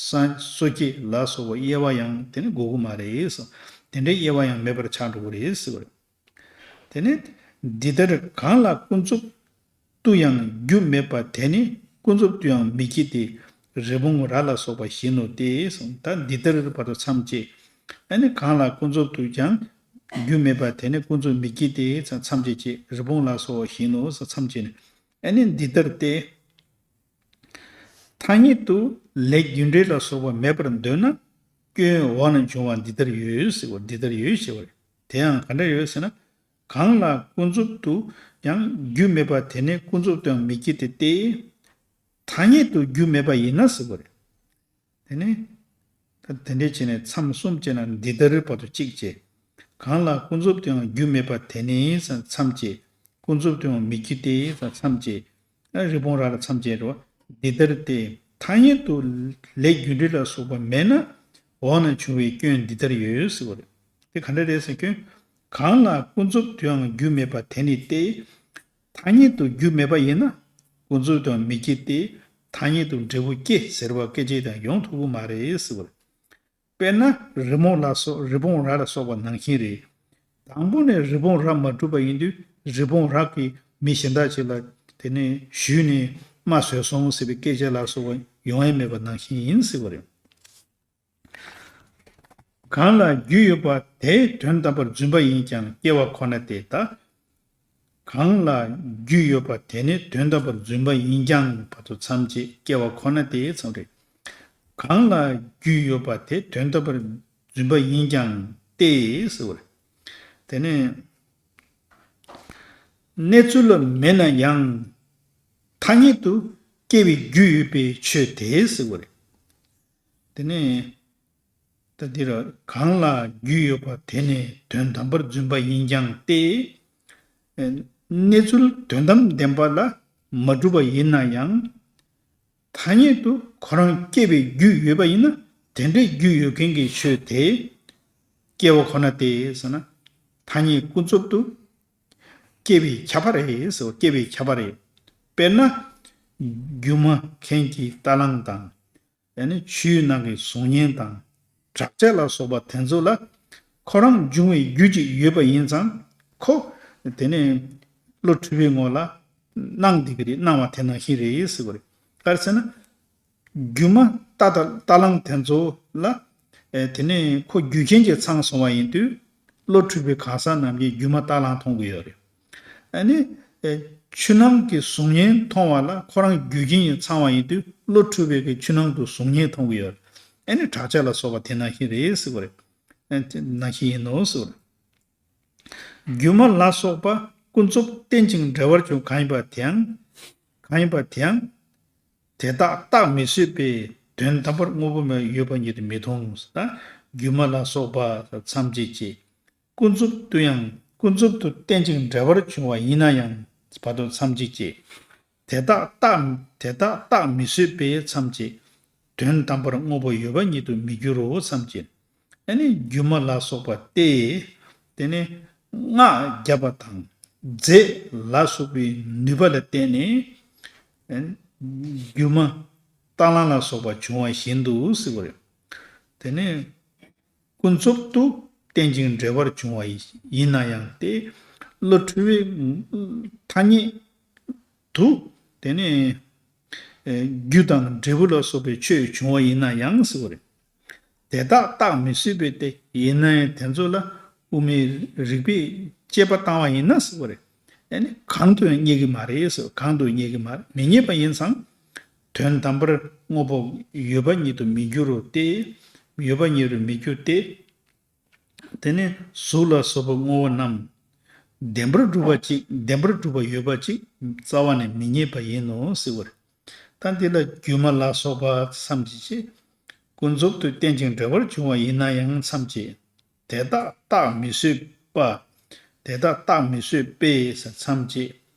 སངས་སོ་སྐྱེ་ལ་སོགས་པ་དབྱེ་བ་ཡང་དེ་ནི་དགོས་ཀྱི་མ་རེད་ཟེར། དེ་འདྲའི་དབྱེ་བ་ཡང་མེད་པར་ཆགས་འགྲོ་གི་རེད་ཟེར་བ་རེད། དེ་ནས་འདི་ལྟར་གང་ལ་ཀུན་རྫོབ་ཏུ་ཡང་རྒྱུ་མེད་པ་དེ་ནི་ཀུན་རྫོབ་ཏུ་ཡང་མི་སྐྱེ་སྟེ། རི་བོང་རྭ་ལ་སོགས་པ་བཞིན་ནོ་སྟེ་གསུངས། ད་འདི་ལྟར་བར་དུ་མཚམས་བཅད། ཨ་ནི་གང་ལ་ཀུན་རྫོབ་ཏུ་ཀྱང་རྒྱུ་མེད་པ་དེ་ནི་ཀུན་རྫོབ་མི་སྐྱེ་སྟེ་མཚམས་བཅད་ཅེས། རི་བོང་ལ་སོགས་པ་བཞིན་ནོ་མཚམས་བཅད་ནས། ཨ་ནི་འདི་ལྟར་ཏེ། ཐ་སྙད་དུ་ལས་རྒྱུ་འབྲས་ལ་སོགས་པ་མེད་པར་འདོད་ན། སྐྱོན་འོག་ན་འབྱུང་བ་འདི་ལྟར་ཡོད་ཟེར་བ་འདི་ལྟར་ཡོད་ཟེར་བ་རེད། དེ་ཡང་ག་འདྲ་ཡོད་ཟེར་ན། གང་ལ་ཀུན་རྫོབ་ཏུ་ཡང་རྒྱུ་མེད་པ་དེ་ནི་ཀུན་རྫོབ་ཏུ་ཡང་མི་སྐྱེ་སྟེ་སྟེ། ཐ་སྙད་དུ་རྒྱུ་མེད་པ་ཡིན་ན་ཟེར་བ་རེད། དེ་ནི། ད་དེ་འདྲས་བྱས་ནས་མཚམས་གསུམ་བཅད་ན་འདི་ལྟར་བར་དུ་གཅིག་བྱས། གང་ལ་ཀུན་རྫོབ་ཏུ་ཡང་རྒྱུ་མེད་པ་དེ་ནི་མཚམས་བཅད། ཀུན་རྫོབ་ཏུ་ཡང་མི་རྒྱུ་སྟེ་མཚམས་བཅད། རི་བོང་རྭ་ལ་མཚམས་བཅད་འགྲོ། འདི་ལྟར་ཏེ། ཐ་སྙད་དུ་ལས་རྒྱུ་འབྲས་ལ་སོགས་པ་མེད་ན། འོག་ན་འབྱུང་བའི་སྐྱོན་འདི་ལྟར་ཡོད་ཟེར་བ་རེད། དེ་ག་འདྲ་རེད་ཟེར་སྐྱོན། གང་ལ་ཀུན་རྫོབ་ཏུ་ཡང་རྒྱུ་མེད་པ་དེ་ནི་སྟེ། ཐ་སྙད་དུ་རྒྱུ་མེད་པ་ཡིན་ན། ཀུན་རྫོབ་ཏུ་མི་སྐྱེ་སྟེ། ཐ་སྙད་དུ་འབྲས་བུ་སྐྱེ་ཟེར་བ་སྐད་ཅིག་ཀྱང་ཡོང་ཐུབ་ཀྱི་མ་རེད་ཟེར་བ་རེད། དཔེར་ན་རི་མོ་ལ་སོགས་རི་བོང་རྭ་ལ་སོགས་པ་ནང་བཞིན་རེད། དང་པོ་ནས་རི་བོང་རྭ་མ་གྲུབ་པ་ཡིན་དུས་རི་བོང་རྭ་གིས་མི་གཞན་དག་ཅིག་ལ་དེ་ནས་གཞུས་ནས་རྨ་བཟོས་སོང་ཟེར་བའི་སྐད་ཆ་ལ་སོགས་པ་ཡོང་ཡ་མེད་པ་ནང་བཞིན་ཡིན་ཟེར་བ་རེད། གང་ལ་རྒྱུ་ཡོད་པ་དེ་དོན་དམ་པར་རྫུན་པ་ཡིན་ཀྱང་སྐྱེ་བ་ཁོ་ན་སྟེ་ད། གང་ལ་རྒྱུ་ཡོད་པ་དེ་ནི་དོན་དམ་པར་རྫུན་པ་ཡིན་ཀྱང་བར་དུ་མཚམས་བཅད་སྐྱེ་བ་ཁོ་ན་སྟེ་མཚམས་རེད། གང་ལ་རྒྱུ་ཡོད་པ་དེ་དོན་དམ་པར་རྫུན་པ་ཡིན་ཀྱང་སྟེ་ཟེར་བ་རེད། དེ་ནི་གནས་ཚུལ་མེད་ན་ཡང་ཐ་སྙད་དུ་སྐྱེ་བའི་རྒྱུ་ཡོད་པའི་ཆོས་དེ་ཟེར་བ་རེད། དེ་ནས། ད་འདིར་གང་ལ་རྒྱུ་ཡོད་པ་དེ་ནི་དོན་དམ་པར་རྫུན་པ་ཡིན་ཀྱང་སྟེ། གནས་ཚུལ་དོན་དམ་བདེན་པ་ལ་མ་གྲུབ་པ་ཡིན་ན་ཡང་། ཐ་སྙད་དུ་ཁོ་རང་སྐྱེ་བའི་རྒྱུ་ཡོད་པ་ཡིན་ན་དེ་འདྲའི་རྒྱུ་ཡོད་མཁན་གྱི་ཆོས་དེ་སྐྱེ་བ་ཁོ་ན་སྟེ་ཟེར་ན། ཐ་སྙད་ཀུན་རྫོབ་ཏུ་སྐྱེ་བའི་ཁྱབ་པ་རེད་ཟེར་བ་སྐྱེ་བའི་ཁྱབ་པ་རེད། དཔེར་ན། སྒྱུ་མ་མཁན་གྱི་རྟ་གླང་དང་། ཡང་ན་ཆུའི་ནང་གི་གཟུགས་བརྙན་དང་། བྲག་ཅ་ལ་སོགས་པ་དེ་ཚོ་ལ་ཁོ་རང་འབྱུང་བའི་རྒྱུ་ཅིག་ཡོད་པ་ཡིན་ཙང་ཁོ་དེ་ནས་བློ་འཁྲུལ་པའི་ངོ་ལ་སྣང་བསྡད་ཀྱི་རེད། སྣང་བ་དེ་ནང་བཞིན་རེད་ཟེར་བ་རེད། ག་རེ་ཟེར་ན། སྒྱུ་མ་རྟ་དང་རྟ་གླང་དེ་ཚོ་ལ་དེ་ནས་ཁོ་རྒྱུ་རྐྱེན་གྱིས་ཚང་སོང་བ་ཡིན་དུས་བློ་འཁྲུལ་པའི་གང་ཟག་རྣམས་ཀྱིས་སྒྱུ་མ་རྟ་གླང་མཐོང་གི་ཡོད་རེད། ཨ་ནི། ཆུ་ནང་གི་གཟུགས་བརྙན་མཐོང་བ་ལ་ཁོ་རང་རྒྱུ་རྐྱེན་གྱིས་ཚང་བ་ཡིན་དུས་བློ་འཁྲུལ་པའི་གི་ཆུ་ནང་དུ་གཟུགས་བརྙན་མཐོང་གི་ཡོད། ཨ་ནི་བྲག་ཅ་ལ་སོགས་པ་དེ་ནང་བཞིན་རེད་ཟེར་བ་རེད། ཨ་དེ་ནང་བཞིན་ཡིན་ནོ་ཟེར་བ་རེད། སྒྱུ་མ་ལ་སོགས་པ་ཀུན་རྫོབ་རྟེན་ཅིང་འབྲེལ་བར་འབྱུང་གང་ཡིན་པ་དེའང་། གང་ཡིན་པ་དེའང་། དེ་དག་བརྟགས་མི་བཟོད་པས་དོན་དམ་པར་དངོས་པོ་མེད་ཡོད་པ་ཉིད་དུ་མི་མཐོང་། ད་སྒྱུ་མ་ལ་སོགས་པ་མཚམས་བཅད་ཅེས། ཀུན་རྫོབ་ཏུ་ཡང་ཀུན་རྫོབ་ཏུ་རྟེན་ཅིང་འབྲེལ་བར་འབྱུང་བ་ཡིན་ན་ཡང་བར་དུ་མཚམས་གཅིག་བཅད། དེ་དག་རྟག་དེ་དག་རྟག་མི་བཟོད་པས་མཚམས་བཅད། དོན་དམ་པར་དངོས་པོ་ཡོད་པ་ཉིད་དུ་མི་འགྱུར་རོ་མཚམས་བཅད། ཨ་ནི་སྒྱུ་མ་ལ་སོགས་པ་སྟེ། དེ་ནི་སྔགས་བརྒྱབ་པ་དང་རྫས་ལ་སོགས་པའི་ནུས་པ་ལ་བརྟེན་ནས་སྒྱུ་མ་རྟ་གླང་ལ་སོགས་པ་བྱུང་བ་བཞིན་དུ་ཟེར་བ་རེད། དེ་ནི། ཀུན་རྫོབ་ཏུ་རྟེན་ཅིང་འབྲེལ་བར་འབྱུང་བ་ཡིན་ན་ཡང་སྟེ། བློ་འཁྲུལ་བའི་ཐ་སྙད་དུ་དེ་ནི་རྒྱུ་དང་འབྲས་བུ་ལ་སོགས་པའི་ཆོས་བྱུང་བ་ཡིན་ན་ཡང་ཟེར་བ་རེད། དེ་དག་བརྟགས་མི་བཟོད་པས་ཏེ། ཡིན་ན་ཡང་དེ་ཚོ་ལ་དབུ་མའི་རིགས་པས་དཔྱད་པ་བཏང་བ་ཡིན་ན་ཟེར་བ་རེད། ཨ་ནི་གང་དུ་ཡང་རྙེད་ཀྱི་མ་རེད་ཟེར། གང་དུ་རྙེད་ཀྱི་མ་རེད། མི་རྙེད་པ་ཡིན་ཙང་། དོན་དམ་པར་དངོས་པོ་ཡོད་པ་ཉིད་དུ་མི་འགྱུར་རོ་སྟེ། ཡོད་པ་ཉིད་དུ་མི་འགྱུར་ཏེ། དེ་ནི་གཟུགས་ལ་སོགས་པའི་དངོས་པོ་རྣམས་བདེན་པར་གྲུབ་པ་གཅིག་བདེན་པར་གྲུབ་པ་ཡོད་པ་གཅིག་རྩ་བ་ནས་མི་རྙེད་པ་ཡིན་ནོ་ཟེར་བ་རེད། ད་འདི་ལ་སྒྱུ་མ་ལ་སོགས་པ་མཚམས་ཀྱི་ཕྱིར། ཀུན་རྫོབ་ཏུ་རྟེན་ཅིང་འབྲེལ་བར་འབྱུང་བ་ཡིན་ན་ཡང་མཚམས་ཀྱི། དེ་དག་བརྟགས་མི་བཟོད་པ། དེ་དག་བརྟགས་མི་བཟོད་པས་མཚམས་ཀྱི།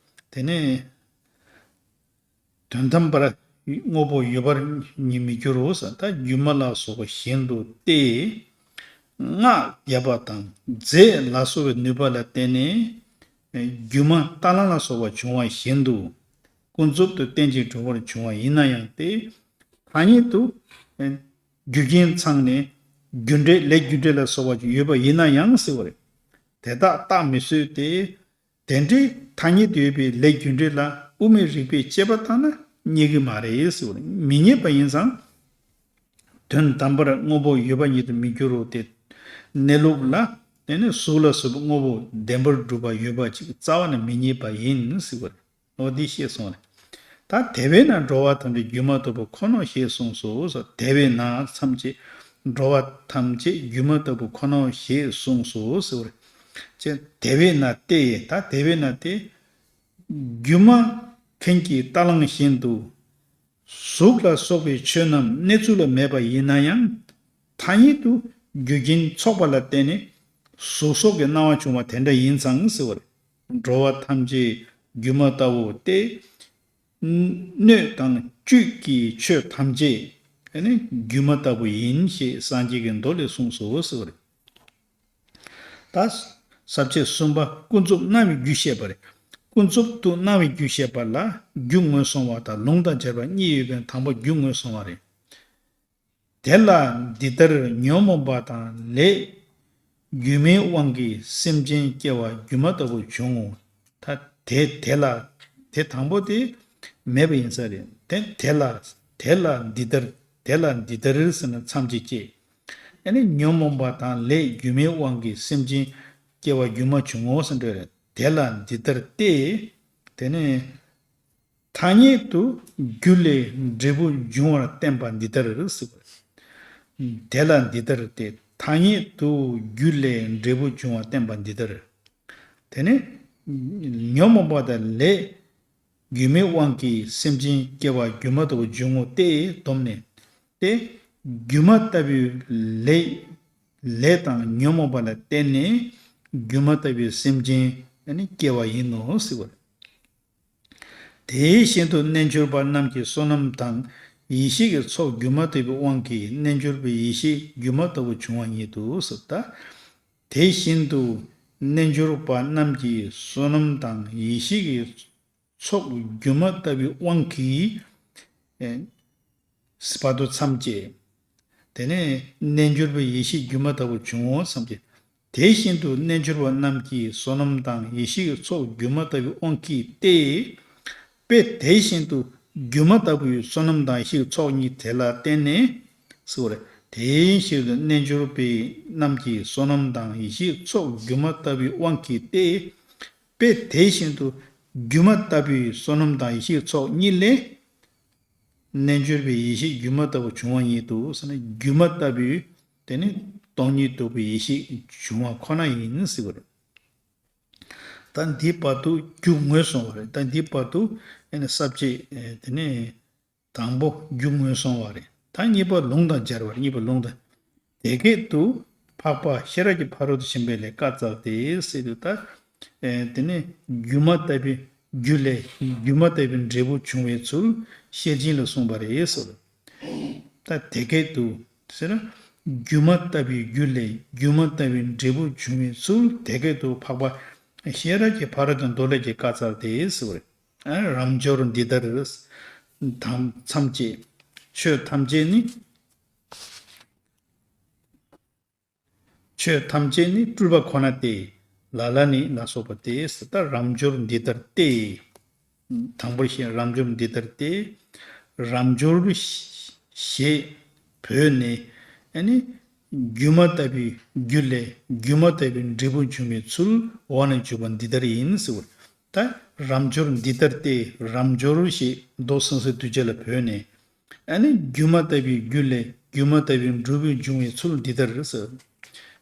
དེ་ནི། དོན་དམ་པར་ དངོས་པོ་ཡོད་པར་ཉིད་མི་འགྱུར་རོ་ཟེར། ད་སྒྱུ་མ་ལ་སོགས་པ་བཞིན་དུ་སྟེ། སྔགས་བརྒྱབ་པ་དང་རྫས་ལ་སོགས་པའི་ནུས་པ་ལ་བརྟེན་ནས་སྒྱུ་མ་རྟ་གླང་ལ་སོགས་པ་བྱུང་བ་བཞིན་དུ་ཀུན་རྫོབ་ཏུ་རྟེན་ཅིང་འབྲེལ་བར་བྱུང་བ་ཡིན་ན་ཡང་སྟེ། ཐ་སྙད་དུ་རྒྱུ་རྐྱེན་ཚང་ནས་རྒྱུ་འབྲས་ལས་རྒྱུ་འབྲས་ལ་སོགས་པ་ཡོད་པ་ཡིན་ན་ཡང་ཟེར་བ་རེད། དེ་དག་རྟགས་མི་བཟོད་དེ། དེ་འདྲའི་ཐ་སྙད་དུ་ཡོད་པའི་ལས་རྒྱུ་འབྲས་ལ་དབུ་མའི་རིགས་པས་དཔྱད་པ་བཏང་ན་རྙེད་ཀྱི་མ་རེད་ཟེར་བ་རེད། མི་རྙེད་པ་ཡིན་ཙང་། དོན་དམ་པར་དངོས་པོ་ཡོད་པ་ཉིད་དུ་མི་འགྱུར་རོ་སྟེ། གནས་ལུགས་ལ་དེ་ནི་གཟུགས་ལ་སོགས་པའི་དངོས་པོ་བདེན་པར་གྲུབ་པ་ཡོད་པ་ཅིག་རྩ་བ་ནས་མི་རྙེད་པ་ཡིན་ཟེར་བ་རེད། འོ་འདི་ཤེས་སོང་རེད། ད་དེ་བས་ན་འགྲོ་བ་ཐམས་ཅད་སྒྱུ་མ་ལྟ་བུ་ཁོ་ནོ་ཞེས་གསུངས་སོ། དེ་བས་ན་ཐམས་ཅད་འགྲོ་བ་ཐམས་ཅད་སྒྱུ་མ་ལྟ་བུ་ཁོ་ནོ་ཞེས་གསུངས་སོ་ཟེར་བ་རེད། ཅེས་དེ་བས་ན་སྟེ། ད་དེ་བས་ན་སྟེ། སྒྱུ་མ་མཁན་གྱི་རྟ་གླང་བཞིན་དུ། གཟུགས་ལ་སོགས་པའི་ཆོས་རྣམས་གནས་ཚུལ་ལ་མེད་པ་ཡིན་ན་ཡང་། ཐ་སྙད་དུ་རྒྱུ་རྐྱེན་ཚོགས་པ་ལ་བརྟེན་ནས་གཟུགས་སོགས་ཀྱི་སྣང་བ་བྱུང་བ་དེ་འདྲ་ཡིན་ཙང་ཟེར་བ་རེད། འགྲོ་བ་ཐམས་ཅད་སྒྱུ་མ་ལྟ་བུ་སྟེ། སྣོད་དང་བཅུད་ཀྱི་ཆོས་ཐམས་ཅད་ནི་སྒྱུ་མ་ལྟ་བུ་ཡིན་ཞེས་སངས་རྒྱས་ཀྱི་མདོ་ལས་གསུངས་སོ་ཟེར་བ་རེད། ད། ས་བཅད་གསུམ་པ་ཀུན་རྫོབ་སྣང་བའི་རྒྱུ་བཤད་པ་རེད། ཀུན་རྫོབ་ཏུ་སྣང་བའི་རྒྱུ་བཤད་པ་ལ་རྒྱུ་ངོས་བཟུང་བ་དང་ལུང་དང་སྦྱར་བ་གཉིས་ཡོད་པའི་དང་པོ་རྒྱུ་ངོས་བཟུང་བ་རེད། དེ་ལ་འདི་ལྟར་ཉོན་མོངས་པ་དང་ལས་སྒྱུ་མའི་དབང་གིས་སེམས་ཅན་སྐྱེ་བ་སྒྱུ་མ་ལྟ་བུ་འབྱུང་ངོ་། ད་དེ་དེ་ལ་དེ་དང་པོ་དེ་མེད་པ་ཡིན་ས་རེད། དེ་དེ་ལ་དེ་ལ་འདི་ལྟར་དེ་ལ་འདི་ལྟར་ཟེར་ན་མཚམས་གཅིག་བཅད། ཨ་ནི་ཉོན་མོངས་པ་དང་ལས་སྒྱུ་མའི་དབང་གིས་སེམས་ཅན་སྐྱེ་བ་སྒྱུ་མ་བྱུང་ངོ་ཟེར་འདོད་རེད། དེ་ལ་འདི་ལྟར་སྟེ། དེ་ནི་ཐ་སྙད་དུ་རྒྱུ་ལས་འབྲས་བུ་འབྱུང་བར་བསྟན་པ་འདི་ལྟར་ཟེར་བ། དེ་ལ་འདི་ལྟར་སྟེ། ཐ་སྙད་དུ་རྒྱུ་ལས་འབྲས་བུ་འབྱུང་བར་བསྟན་པ་འདི་ལྟར། དེ་ནི་ཉོན་མོངས་པ་དང་ལས་སྒྱུ་མའི་དབང་གིས་སེམས་ཅན་སྐྱེ་བ་སྒྱུ་མ་ལྟ་བུ་འབྱུང་ངོ་སྟེ་སྡོམ་ནས་ཏེ། སྒྱུ་མ་ལྟ་བུའི་ལས་ལས་དང་ཉོན་མོངས་པ་ལ་བརྟེན་ནས་སྒྱུ་མ་ལྟ་བུའི་སེམས་ཅན་ནི་སྐྱེ་བ་ཡིན་ནོ་ཟེར་བ་རེད། དེ་བཞིན་དུ་རྣལ་འབྱོར་པ་རྣམས་ཀྱི་བསོད་ནམས་དང་ཡེ་ཤེས་ཀྱི་ཚོགས་སྒྱུ་མ་ལྟ་བུའི་དབང་གིས་རྣལ་འབྱོར་པའི་ཡེ་ཤེས་སྒྱུ་མ་ལྟ་བུ་འབྱུང་བ་ཉིད་དུ་ཟེར། ད་དེ་བཞིན་དུ་རྣལ་འབྱོར་པ་རྣམས་ཀྱི་བསོད་ནམས་དང་ཡེ་ཤེས་ཀྱི་ཚོགས་སྒྱུ་མ་ལྟ་བུའི་དབང་གིས། ཨེ། བར་དོ་མཚམས་བཅད། དེ་ནས་རྣལ་འབྱོར་པའི་ཡེ་ཤེས་སྒྱུ་མ་ལྟ་བུ་འབྱུང་ངོ་མཚམས་བཅད། དེ་བཞིན་དུ་རྣལ་འབྱོར་པ་རྣམས་ཀྱི་བསོད་ནམས་དང་ཡེ་ཤེས་ཀྱི་ཚོགས་སྒྱུ་མ་ལྟ་བུའི་དབང་གིས་ཏེ། དཔེ་དེ་བཞིན་དུ་སྒྱུ་མ་ལྟ་བུའི་བསོད་ནམས་དང་ཡེ་ཤེས་ཀྱི་ཚོགས་གཉིས་དེ་ལ་བརྟེན་ནས་ཟེར་བ་རེད། དེ་བཞིན་དུ་རྣལ་འབྱོར་པའི་རྣམས་ཀྱི་བསོད་ནམས་དང་ཡེ་ཤེས་ཀྱི་ཚོགས་སྒྱུ་མ་ལྟ་བུའི་དབང་གིས་ཏེ། དཔེ་དེ་བཞིན་དུ་སྒྱུ་མ་ལྟ་བུའི་བསོད་ནམས་དང་ཡེ་ཤེས་ཀྱི་ཚོགས་གཉིས་ལས། རྣལ་འབྱོར་པའི་ཡེ་ཤེས་སྒྱུ་མ་ལྟ་བུ་འབྱུང་བ་ཉིད་དུ་ཟེར་ན། སྒྱུ་མ་ལྟ་བུའི་དེ་ནི་སྟོང་ཉིད་རྟོགས་པའི་ཡེ་ཤེས་འབྱུང་བ་ཁོ་ན་ཡིན་ཟེར་བ་རེད། ད་འདི་བར་དུ་རྒྱུ་ངོས་བཟུང་བ་རེད། ད་འདི་བར་དུ་ཨེ་ནི་ས་བཅད་དེ་ནི་དང་པོ་རྒྱུ་ངོས་བཟུང་བ་རེད། ད་གཉིས་པ་ལུང་དང་སྦྱར་བ་རེད། གཉིས་པ་ལུང་དང་། དེ་སྐད་དུ་འཕགས་པ་ཤེས་རབ་ཀྱི་ཕ་རོལ་ཏུ་ཕྱིན་པ་ལས་བཀའ་སྩལ་ཏེ་ཟེར་དུས་ད། ཨེ་དེ་ནས་སྒྱུ་མ་ལྟ་བུའི་རྒྱུ་ལས་སྒྱུ་མ་ལྟ་བུའི་འབྲས་བུ་འབྱུང་བའི་ཚུལ་ཤེར་ཕྱིན་ལ་གསུངས་པ་རེད་ཟེར། ད་དེ་སྐད་དུ་ཟེར་ན། སྒྱུ་མ་ལྟ་བུའི་རྒྱུ་ལས་སྒྱུ་མ་ལྟ་བུའི་འབྲས་བུ་འབྱུང་བའི་ཚུལ་དེ་སྐད་དུ་འཕགས་པ་ཤེས་རབ་ཀྱི་ཕ་རོལ་ཏུ་མདོ་ལས་ཀྱི་བཀའ་སྩལ་ཏེ་ཟེར། ཨ་རབ་འབྱོར་འདི་ལྟར། དང་མཚམས་བཅད། ཆོས་ཐམས་ཅད་ནི། ཆོས་ཐམས་ཅད་ནི་སྤྲུལ་པ་ཁོ་ན་སྟེ། ལ་ལ་ནི་ལ་སོགས་པ་སྟེ། ད་རབ་འབྱོར་འདི་ལྟར་ཏེ། དང་པོར་བཤད། རབ་འབྱོར་འདི་ལྟར་ཏེ། རབ་འབྱོར་ཞེས་བོས་ནས་ཨ་ནི་སྒྱུ་མ་ལྟ་བུའི་རྒྱུ་ལས་སྒྱུ་མ་ལྟ་བུའི་འབྲས་བུ་འབྱུང་བའི་ཚུལ་འོག་ནས་བརྗོད་པ་འདི་ལྟར་ཡིན་ཟེར་བ། ད་རབ་འབྱོར་འདི་ལྟར་ཏེ། རབ་འབྱོར་ཞེས་མདོ་གསང་སྔགས་གདུལ་བྱ་ལ་བོས་ནས། ཨ་ནི་སྒྱུ་མ་ལྟ་བུའི་རྒྱུ་ལས་སྒྱུ་མ་ལྟ་བུའི་འབྲས་བུ་འབྱུང་བའི་ཚུལ་འདི་ལྟར་ཟེར།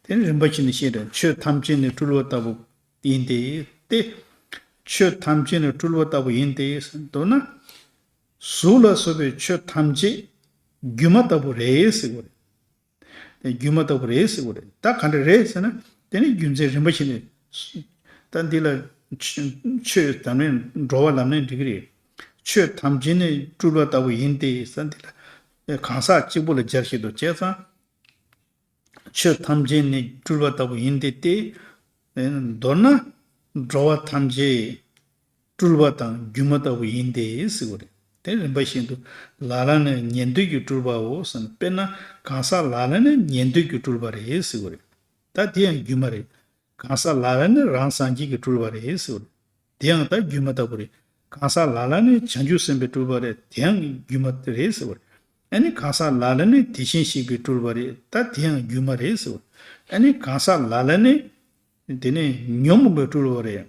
དེ་ནི་རིམ་པ་བཞིན་དུ་བཤད་དོ། ཆོས་ཐམས་ཅད་ནི་སྤྲུལ་པ་ལྟ་བུ་ཡིན་ཏེ། ཏེ། ཆོས་ཐམས་ཅད་ནི་སྤྲུལ་པ་ལྟ་བུ་ཡིན་ཏེ། མདོར་ན། གཟུགས་ལ་སོགས་པའི་ཆོས་ཐམས་ཅད་སྒྱུ་མ་ལྟ་བུ་རེད་ཟེར་བ་རེད། སྒྱུ་མ་ལྟ་བུ་རེད་ཟེར་བ་རེད། ད་ག་འདྲ་རེད་ཟེར་ན། དེ་ནི་རྒྱུ་མཚན་རིམ་པ་བཞིན་དུ། ད་འདི་ལ་ཆོས་ཆོས་ལབ་ནའི་འགྲོ་བ་ལབ་ནའི་འགྲིག་གི་རེད། ཆོས་ཐམས་ཅད་ནི་སྤྲུལ་པ་ལྟ་བུ་ཡིན་ཏེ་ཟེར་འདི་ལ་གང་ཟག་གཅིག་པུ་ལ་སྦྱར་བཞིན་དུ་བྱས་ཙང་། ཆོས་ཐམས་ཅད་ནི་སྤྲུལ་པ་ལྟ་བུ་ཡིན་ཏེ་སྟེ། མདོར་ན་འགྲོ་བ་ཐམས་ཅད་སྤྲུལ་པ་དང་སྒྱུ་མ་ལྟ་བུ་ཡིན་ཏེ་ཟེར་བ་རེད། དེ་རིམ་པ་བཞིན་དུ་ལ་ལ་ནི་ཉན་ཐོས་ཀྱི་སྤྲུལ་པའོ་ཟེར་ན། དཔེར་ན་གང་ཟག་ལ་ལ་ནི་ཉན་ཐོས་ཀྱི་སྤྲུལ་པ་རེད་ཟེར་བ་རེད། ད་དེ་ཡང་སྒྱུ་མ་རེད། གང་ཟག་ལ་ལ་ནི་རང་སངས་རྒྱས་ཀྱི་སྤྲུལ་པ་རེད་ཟེར་བ་རེད། དེ་ཡང་ད་སྒྱུ་མ་ལྟ་བུ་རེད། གང་ཟག་ལ་ལ་ནི་བྱང་ཆུབ་སེམས་དཔའི་སྤྲུལ་པ་རེད། དེ་ཡང་སྒྱུ་མ་རེད་ཟེར་བ་རེད། ཨ་ནི་གང་ཟག་ལ་ལ་ནི་དེ་བཞིན་གཤེགས་པའི་སྤྲུལ་པ་རེད། ད་དེ་ཡང་སྒྱུ་མ་རེད་ཟེར་བ་རེད། ཨ་ནི་གང་ཟག་ལ་ལ་ནི་དེ་ནི་ཉོན་མོངས་པའི་སྤྲུལ་པ་རེད།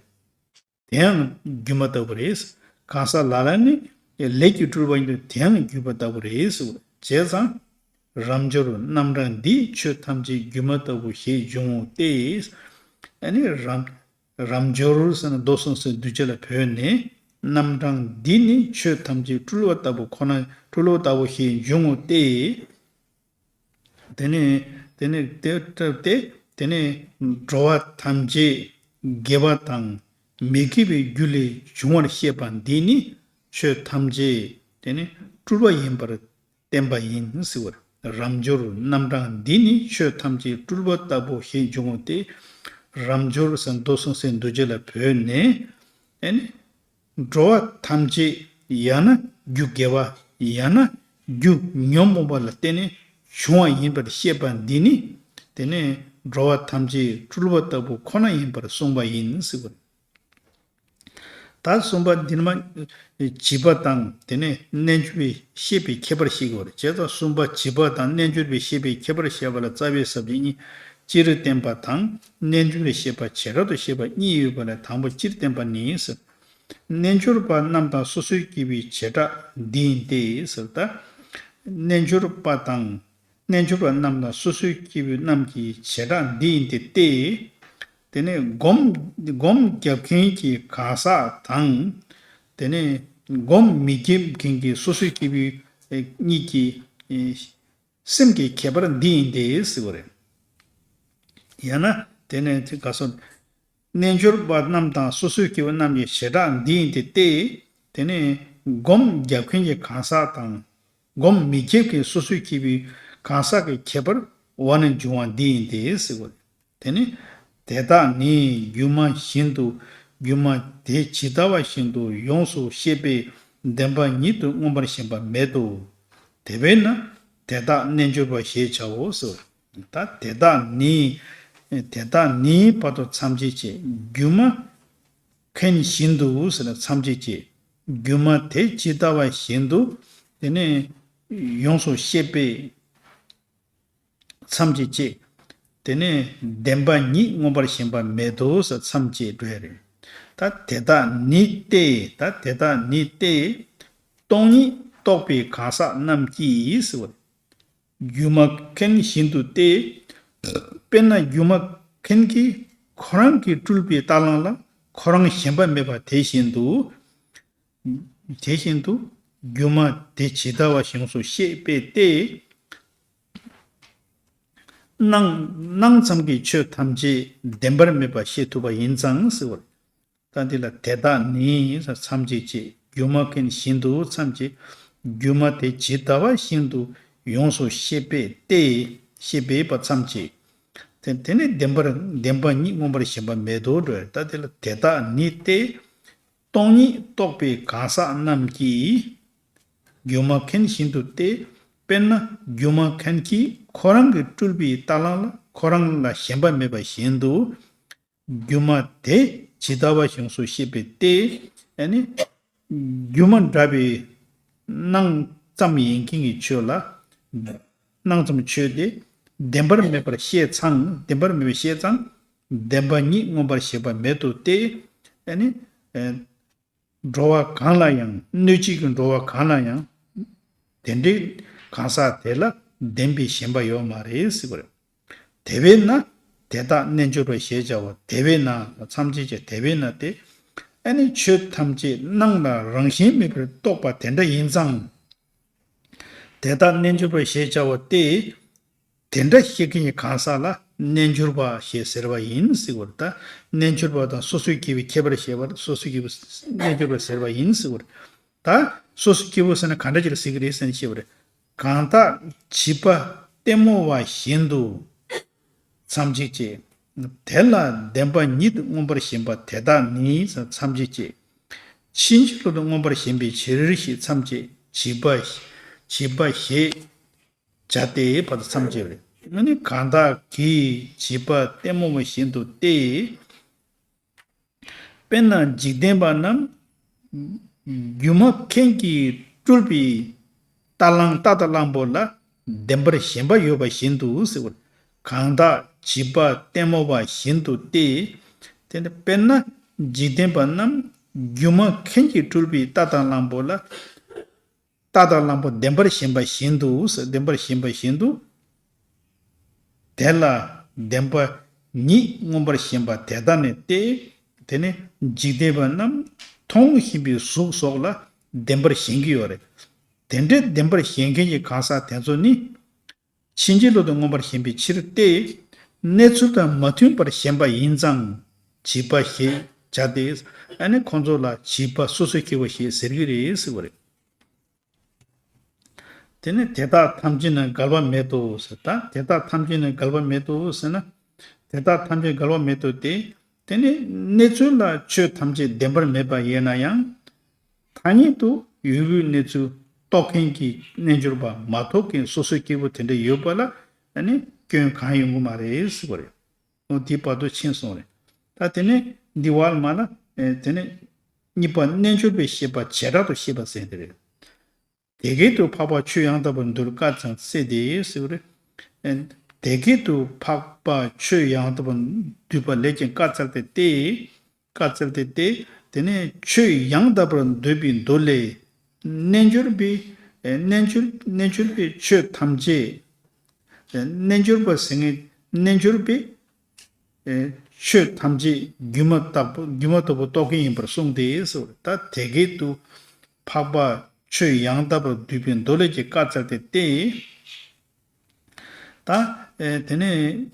དེ་ཡང་སྒྱུ་མ་ལྟ་བུ་རེད། གང་ཟག་ལ་ལ་ནི་ལས་ཀྱི་སྤྲུལ་པ་ཡིན་དུས་དེ་ཡང་སྒྱུ་མ་ལྟ་བུ་རེད་ཟེར་བ་རེད། བྱས་ཙང་། རབ་འབྱོར་རྣམ་གྲངས་འདིས་ཆོས་ཐམས་ཅད་སྒྱུ་མ་ལྟ་བུ་ཞེས་འབྱུང་ངོ་སྟེ། ཨ་ནི་རབ་རབ་འབྱོར་ཟེར་ན་མདོ་གསུམ་གསུམ་གདུལ་བྱ་ལ་བོས་ནས་རྣམ་གྲངས་འདིས་ནི་ཆོས་ཐམས་ཅད་སྤྲུལ་པ་ལྟ་བུ་ཁོ་ན་སྤྲུལ་པ་ལྟ་བུ་ཞེས་འབྱུང་ངོ་སྟེ། དེ་ནས་དེ་ནས་དེ་ལྟར་ཏེ། དེ་ནས་འགྲོ་བ་ཐམས་ཅད་དགེ་བ་དང་མི་དགེ་བའི་རྒྱུ་ལས་བྱུང་བར་བཤད་པ་འདིས་ནི་ཆོས་ཐམས་ཅད་དེ་ནི་སྤྲུལ་པ་ཡིན་པར་བསྟན་པ་ཡིན་ཟེར་བ་རེད། རབ་འབྱོར་རྣམ་གྲངས་འདིས་ནི་ཆོས་ཐམས་ཅད་སྤྲུལ་པ་ལྟ་བུ་ཞེས་འབྱུང་ངོ་སྟེ། རབ་འབྱོར་ཟེར་མདོ་གསུམ་གསུམ་གདུལ་བྱ་ལ་བོས་ནས། ཨ་ནི་འགྲོ་བ་ཐམས་ཅད་ཡང་ན་རྒྱུ་དགེ་བ་ཡང་ན་རྒྱུ་ཉོན་མོངས་པ་ལ་བརྟེན་ནས་བྱུང་བ་ཡིན་པར་བཤད་པ་འདི་ནི། དེ་ནས་འགྲོ་བ་ཐམས་ཅད་སྤྲུལ་པ་ལྟ་བུ་ཁོ་ན་ཡིན་པར་གསུངས་པ་ཡིན་ཟེར་བ་རེད། ད་གསུམ་པ་འདིར་མ་བྱིས་པ་དང་དེ་ནས་རྣལ་འབྱོར་པའི་བཤད་པའི་ཁྱད་པར་ཤེས་དགོས་རེད། བྱས་ཙང་གསུམ་པ་བྱིས་པ་དང་རྣལ་འབྱོར་པའི་བཤད་པའི་ཁྱད་པར་བཤད་པ་ལ་རྩ་བའི་ས་བཅད་གཉིས། སྤྱིར་བསྟན་པ་དང་རྣལ་འབྱོར་པའི་བཤད་པ་བྱེ་བྲག་ཏུ་བཤད་པ་གཉིས་ཡོད་པ་ལས་དང་པོ་སྤྱིར་བསྟན་པ་ནི་ཟེར། རྣལ་འབྱོར་པ་རྣམས་དང་སོ་སོའི་སྐྱེ་བོའི་བྱེ་བྲག་འདི་ཡིན་ཏེ་ཟེར། ད་རྣལ་འབྱོར་པ་དང་། རྣལ་འབྱོར་པ་རྣམས་དང་སོ་སོའི་སྐྱེ་བོ་རྣམས་ཀྱི་བྱེ་བྲག་འདི་ཡིན་ཏེ་སྟེ། དེ་ནས་སྒོམ་སྒོམ་རྒྱབ་མཁན་གྱི་གང་ཟག་དང་། དེ་ནས་སྒོམ་མི་རྒྱབ་མཁན་གྱི་སོ་སོའི་སྐྱེ་བོ་གཉིས་ཀྱི་སེམས་ཀྱི་ཁྱད་པར་འདི་ཡིན་ཏེ་ཟེར་བ་རེད། ཡང་ན་དེ་ནས་དེ་ག་སོ། རྣལ་འབྱོར་པ་རྣམས་དང་སོ་སོའི་སྐྱེ་བོ་རྣམས་ཀྱི་བྱེ་བྲག་འདི་ཡིན་ཏེ་སྟེ། དེ་ནས་སྒོམ་རྒྱབ་མཁན་གྱི་གང་ཟག་དང་། སྒོམ་མི་རྒྱབ་མཁན་སོ་སོའི་སྐྱེ་བོའི་གང་ཟག་གི་ཁྱད་པར་འོག་ནས་འབྱུང་བ་འདི་ཡིན་ཏེ་ཟེར་བ་རེད། དེ་ནི། དེ་དག་ནི་སྒྱུ་མ་བཞིན་དུ་སྒྱུ་མ་དེ་ཇི་ལྟ་བ་བཞིན་དུ་ཡོངས་སུ་ཤེས་པས་བདེན་པ་ཉིད་དུ་མངོན་པར་ཞེན་པ་མེད་དོ། དེ་བས་ན་དེ་དག་རྣལ་འབྱོར་པ་ཞེས་བྱའོ་ཟེར། ད་དེ་དག་ནི། དེ་དག་ནི་བར་དུ་མཚམས་བཅད་བྱས། སྒྱུ་མ་མཁན་བཞིན་དུ་ཟེར་ན་མཚམས་བཅད་བྱས། སྒྱུ་མ་དེ་ཇི་ལྟ་བ་བཞིན་དུ་དེ་ནས་ཡོངས་སུ་ཤེས་པས། མཚམས་བཅད་བྱས། དེ་ནས་བདེན་པ་ཉིད་མངོན་པར་ཞེན་པ་མེད་དོ་ཟེར་མཚམས་བཅད་འགྲོ་ཡ་རེད། ད་དེ་དག་ནི་སྟེ། ད་དེ་དག་ནི་སྟེ། སྟོང་ཉིད་རྟོགས་པའི་གང་ཟག་རྣམས་ཀྱིས་ཟེར་བ་རེད། སྒྱུ་མ་མཁན་བཞིན་དུ་སྟེ། དཔེར་ན་སྒྱུ་མ་མཁན་གྱིས་ཁོ་རང་གིས་སྤྲུལ་པའི་རྟ་གླང་ལ་ཁོ་རང་ཞེན་པ་མེད་པ་དེ་བཞིན་དུ། དེ་བཞིན་དུ་སྒྱུ་མ་དེ་ཇི་ལྟ་བ་ཡོངས་སུ་ཤེས་པས་ཏེ། སྣང་སྣང་ཙམ་གྱིས་ཆོས་ཐམས་ཅད་བདེན་པར་མེད་པ་ཤེས་ཐུབ་པ་ཡིན་ཙང་ཟེར་བ་རེད། ད་འདི་ལ་དེ་དག་ནི་མཚམས་བཅད་བྱས། སྒྱུ་མ་མཁན་བཞིན་དུ་མཚམས་བཅད། སྒྱུ་མ་དེ་ཇི་ལྟ་བ་བཞིན་དུ་ཡོངས་སུ་ཤེས་པས་ཏེ། ཤེས་པས་པ་མཚམས་བཅད། དེ་དེ་ནི་བདེན་པར་བདེན་པ་ཉིད་མངོན་པར་ཞེན་པ་མེད་དོ་འགྲོ། ད་འདི་ལ་དེ་དག་ནི་སྟེ། སྟོང་ཉིད་རྟོགས་པའི་གང་ཟག་རྣམས་ཀྱིས། སྒྱུ་མ་མཁན་བཞིན་དུ་སྟེ། དཔེར་ན་སྒྱུ་མ་མཁན་གྱིས་ཁོ་རང་གིས་སྤྲུལ་པའི་རྟ་གླང་ལ་ཁོ་རང་ལ་ཞེན་པ་མེད་པ་བཞིན་དུ། སྒྱུ་མ་དེ་ཇི་ལྟ་བ་ཡོངས་སུ་ཤེས་པས་ཏེ། ཨ་ནི། སྒྱུ་མ་འདྲ་བའི་སྣང་ཙམ་ཡིན་མཁན་གྱི་ཆོས་ལ། སྣང་ཙམ་ཆོས་དེ་བདེན་པར་མེད་པར་ཤེས་ཙང་བདེན་པར་མེད་པར་ཤེས་ཙང་། བདེན་པ་ཉིད་མངོན་པར་ཞེན་པ་མེད་དོ་སྟེ། ཨ་ནི། འགྲོ་བ་གང་ལ་ཡང་སྣོད་གཅིག་གི་འགྲོ་བ་གང་ལ་ཡང་དེ་འདྲའི་གང་ཟག་དེ་ལ་བདེན་པའི་ཞེན་པ་ཡོད་མ་རེད་ཟེར་བ་རེད། དེ་བས་ན་དེ་དག་རྣལ་འབྱོར་པ་ཞེས་བྱ་བ་དེ་བས་ན་མཚམས་བཅད་བྱས་དེ་བས་ན་སྟེ། ཨ་ནི་ཆོས་ཐམས་ཅད་སྣང་ལ་རང་བཞིན་མེད་པར་རྟོགས་པ་དེ་འདྲ་ཡིན་ཙང་། དེ་དག་རྣལ་འབྱོར་པ་ཞེས་བྱ་བ་སྟེ། དེ་འདྲ་ཤེས་མཁན་གྱི་གང་ཟག་ལ་རྣལ་འབྱོར་པ་ཞེས་ཟེར་བ་ཡིན་ཟེར་བ་རེད། ད་རྣལ་འབྱོར་པ་དང་སོ་སོའི་སྐྱེ་བོའི་ཁྱད་པར་ཤེས་པར་སོ་སོའི་སྐྱེ་བོ་རྣལ་འབྱོར་པ་ཟེར་བ་ཡིན་ཟེར་བ་རེད། ད་སོ་སོ་སྐྱེ་བོ་ཟེར་ན་ག་འདྲ་ཅིག་ལ་ཟེར་གི་རེད་ཟེར་ནས་བཤད་པ་རེད། གང་དག་བྱིས་པ་ལྟད་མོ་བ་བཞིན་དུ། མཚམས་གཅིག་བྱས། དེ་ལ་བདེན་པ་ཉིད་མངོན་པར་ཞེན་པ་དེ་དག་ནི། མཚམས་གཅིག་བྱས། ཕྱིན་ཅི་ལོག་ཏུ་མངོན་པར་ཞེན་པའི་ཕྱིར་ཞེས་མཚམས་བཅད། བྱིས་པ། བྱིས་པ་ཞེས་བྱ་སྟེ་བར་དུ་མཚམས་བཅད་པ་རེད། ཨ་ནི་གང་དག་གིས་བྱིས་པ་ལྟད་མོ་བ་བཞིན་དུ་སྟེ། དཔེར་ན་འཇིག་རྟེན་པ་རྣམས་སྒྱུ་མ་མཁན་གྱིས་སྤྲུལ་པའི་རྟ་གླང་རྟ་དང་གླང་པོ་ལ་བདེན་པར་ཞེན་པ་ཡོད་པ་བཞིན་དུ་ཟེར་བ། གང་དག་བྱིས་པ་ལྟད་མོ་བ་བཞིན་དུ་སྟེ། དེ་ནི་དཔེར་ན་འཇིག་རྟེན་པ་རྣམས་སྒྱུ་མ་མཁན་གྱིས་སྤྲུལ་པའི་རྟ་དང་གླང་པོ་ལ། རྟ་དང་གླང་པོ་བདེན་པར་ཞེན་པ་བཞིན་དུ་ཟེར། བདེན་པར་ཞེན་པ་བཞིན་དུ། དེ་ལ་བདེན་པ་ཉིད་མངོན་པར་ཞེན་པ་དེ་དག་ནི་སྟེ། དེ་ནི་འཇིག་རྟེན་པ་རྣམས་མཐོང་བཞིན་པའི་གཟུགས་སོགས་ལ་བདེན་པར་ཞེན་གྱི་ཡོད་རེད། དེ་འདྲའི་བདེན་པར་ཞེན་མཁན་གྱི་གང་ཟག་དེ་ཚོ་ནི། ཕྱིན་ཅི་ལོག་ཏུ་མངོན་པར་ཞེན་པའི་ཕྱིར་ཏེ། གནས་ཚུལ་དང་མ་མཐུན་པར་ཞེན་པ་ཡིན་ཙང་། བྱིས་པ་ཞེས་བྱ་སྟེ། ཨ་ནི་ཁོང་ཚོ་ལ་བྱིས་པ་སོ་སོའི་སྐྱེ་བོ་ཞེས་ཟེར་གྱི་རེད་ཟེར་བ་རེད། དེ་ནི་དེ་དག་ཐམས་ཅད་ནི་འགལ་བ་མེད་དོ་ཟེར། ད་དེ་དག་ཐམས་ཅད་ནི་འགལ་བ་མེད་དོ་ཟེར་ན། དེ་དག་ཐམས་ཅད་འགལ་བ་མེད་དོ་སྟེ། དེ་ནི་གནས་ཚུལ་ལ་ཆོས་ཐམས་ཅད་བདེན་པར་མེད་པ་ཡིན་ན་ཡང་། ཐ་སྙད་དུ་ཡོད་པའི་གནས་ཚུལ་རྟོགས་མཁན་གྱི་རྣལ་འབྱོར་པ་མ་གཏོགས་ཀྱི་སོ་སོའི་སྐྱེ་བོ་དེ་འདྲ་ཡོད་པ་ལ་ཨ་ནི་སྐྱོན་གང་ཡོང་གི་མ་རེད་ཟེར་བ་རེད། འོ་དེའི་བར་དུ་ཕྱིན་སོང་རེད། ད་དེ་ནས་འདི་བར་མ་ལ་ཨེ་དེ་ནས་གཉིས་པ་རྣལ་འབྱོར་པའི་ཤེས་པ་བྱེ་བྲག་ཏུ་ཤེས་པ་ཟེར་དེ་རེད། དེ་སྐད་དུ་འཕགས་པ་ཆོས་ཡང་དག་པར་འདོད་བཀག་ཙམ་སེལ་ཏེ་ཟེར་བ་རེད། ཨེ་དེ་སྐད་དུ་འཕགས་པ་ཆོས་ཡང་དག་པར་འདོད་པ་ལས་ཀྱང་བཀག་ཙམ་སྟེ་སྟེ། བཀག་ཙམ་སྟེ་སྟེ། དེ་ནས་ཆོས་ཡང་དག་པར་འདོད་པའི་མདོ་ལས། རྣལ་འབྱོར་པའི་རྣལ་འབྱོར་རྣལ་འབྱོར་པའི་ཆོས་ཐམས་ཅད། རྣལ་འབྱོར་པ་ཟེར་མཁན་རྣལ་འབྱོར་པའི་ཆོས་ཐམས་ཅད་སྒྱུ་མ་ལྟ་བུ་སྒྱུ་མ་ལྟ་བུ་རྟོགས་མཁན་ཡིན་པར་གསུངས་ཏེ་ཟེར་བ་རེད། ད་དེ་སྐད་དུ་འཕགས་པ་ཆོས་ཡང་དག་པར་འདོད་པའི་མདོ་ལས་ཀྱི་བཀག་ཙམ་སྟེ་སྟེ། ད་ཨེ་དེ་ནས་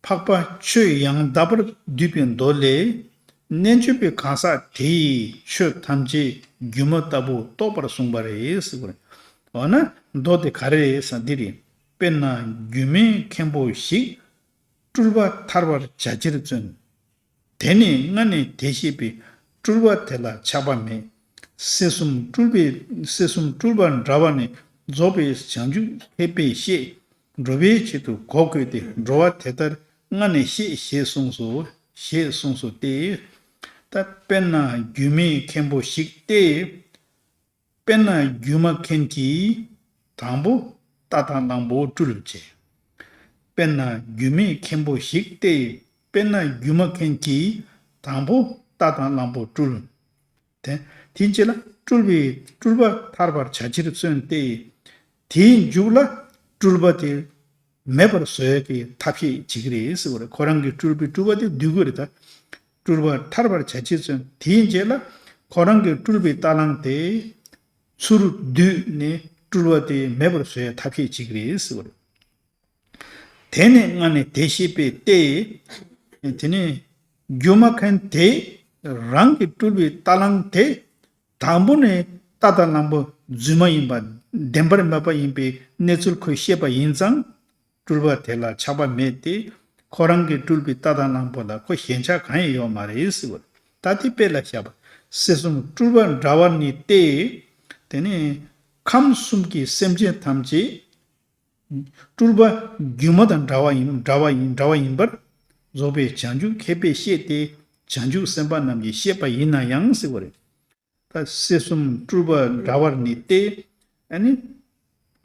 འཕགས་པ་ཆོས་ཡང་དག་པར་འདོད་པའི་མདོ་ལས། རྣལ་འབྱོར་པའི་གང་ཟག་དེ་ཡིས་ཆོས་ཐམས་ཅད་སྒྱུ་མ་ལྟ་བུ་རྟོགས་པར་གསུངས་པ་རེད་ཟེར་བ་རེད། འོ་ན་མདོ་དེ་ག་རེ་རེད་ཟེར་ན་འདི་རེད། དཔེར་ན་སྒྱུ་མའི་མཁན་པོ་ཞིག་སྤྲུལ་པ་ཐར་པར་བྱ་ཕྱིར་བརྩོན། དེ་ནི་སྔ་ནས་དེ་ཤེས་པས་སྤྲུལ་པ་དེ་ལ་ཆགས་པ་མེད། སྲིད་གསུམ་སྤྲུལ་པའི་སྲིད་གསུམ་སྤྲུལ་པ་འདྲ་བ་ནི་རྫོགས་པའི་བྱང་ཆུབ་མཁས་པས་ཤེས། འགྲོ་བའི་ཆེད་དུ་གོ་བགོས་ཏེ་འགྲོ་བ་དེ་ལྟར་སྔ་ནས་ཤེས་ཞེས་གསུངས་སོ། ཞེས་གསུངས་སོ་སྟེ། ད་དཔེར་ན་སྒྱུ་མའི་མཁན་པོ་ཞིག་སྟེ། དཔེར་ན་སྒྱུ་མ་མཁན་གྱིས་དང་པོ་རྟ་དང་གླང་པོ་སྤྲུལ་བྱས། དཔེར་ན་སྒྱུ་མའི་མཁན་པོ་ཞིག་སྟེ། དཔེར་ན་སྒྱུ་མ་མཁན་གྱིས་དང་པོ་རྟ་དང་གླང་པོ་སྤྲུལ། དེ་དེའི་རྗེས་ལ་སྤྲུལ་པའི་སྤྲུལ་པ་ཐར་པར་བྱ་ཕྱིར་བརྩོན་ཏེ། དེའི་མཇུག་ལ་སྤྲུལ་པ་དེ་མེད་པར་བཟོ་ཡག་གི་ཐབས་ཤེས་བྱེད་ཀྱི་རེད་ཟེར་བ་རེད། ཁོ་རང་གི་སྤྲུལ་པའི་སྤྲུལ་པ་དེ་སྡུད་དགོས་རེད་ད། སྤྲུལ་པ་ཐར་པར་བྱ་ཕྱིར་བརྩོན། དེའི་རྗེས་ལ་ཁོ་རང་གི་སྤྲུལ་པའི་རྟ་གླང་དེ་ཚུར་བསྡུས་ནས་སྤྲུལ་པ་དེ་མེད་པར་བཟོ་ཡག་ཐབས་ཤེས་བྱེད་ཀྱི་རེད་ཟེར་བ་རེད། དེ་ནི་སྔ་ནས་དེ་ཤེས་པས་ཏེ། དེ་ནི་སྒྱུ་མ་མཁན་དེ་རང་གི་སྤྲུལ་པའི་རྟ་གླང་དེ་དང་པོ་ནས་རྟ་དང་གླང་པོ་རྫུན་མ་ཡིན་པ་བདེན་པར་མེད་པ་ཡིན་པའི་གནས་ཚུལ་ཁོས་ཤེས་པ་ཡིན་ཙང་། སྤྲུལ་པ་དེ་ལ་ཆགས་པ་མེད་དེ། ཁོ་རང་གི་སྤྲུལ་པའི་རྟ་དང་གླང་པོ་ལ་ཁོ་ཞེན་ཆགས་གང་ཡང་ཡོད་མ་རེད་ཟེར་བ་རེད། ད་དེ་དཔེ་ལ་བཞག་པ། སྲིད་གསུམ་སྤྲུལ་པ་འདྲ་བར་ནི་སྟེ། དེ་ནི་ཁམས་གསུམ་གྱི་སེམས་ཅན་ཐམས་ཅད་སྤྲུལ་པ་སྒྱུ་མ་དང་འདྲ་བ་ཡིན་འདྲ་བ་ཡིན་འདྲ་བ་ཡིན་པར་རྫོགས་པའི་བྱང་ཆུབ་མཁས་པས་ཤེས་ཏེ། བྱང་ཆུབ་སེམས་དཔའ་རྣམས་ཀྱིས་ཤེས་པ་ཡིན་ན་ཡང་ཟེར་བ་རེད། ད་སྲིད་གསུམ་སྤྲུལ་པ་འདྲ་བར་ནི་སྟེ། ཨ་ནི།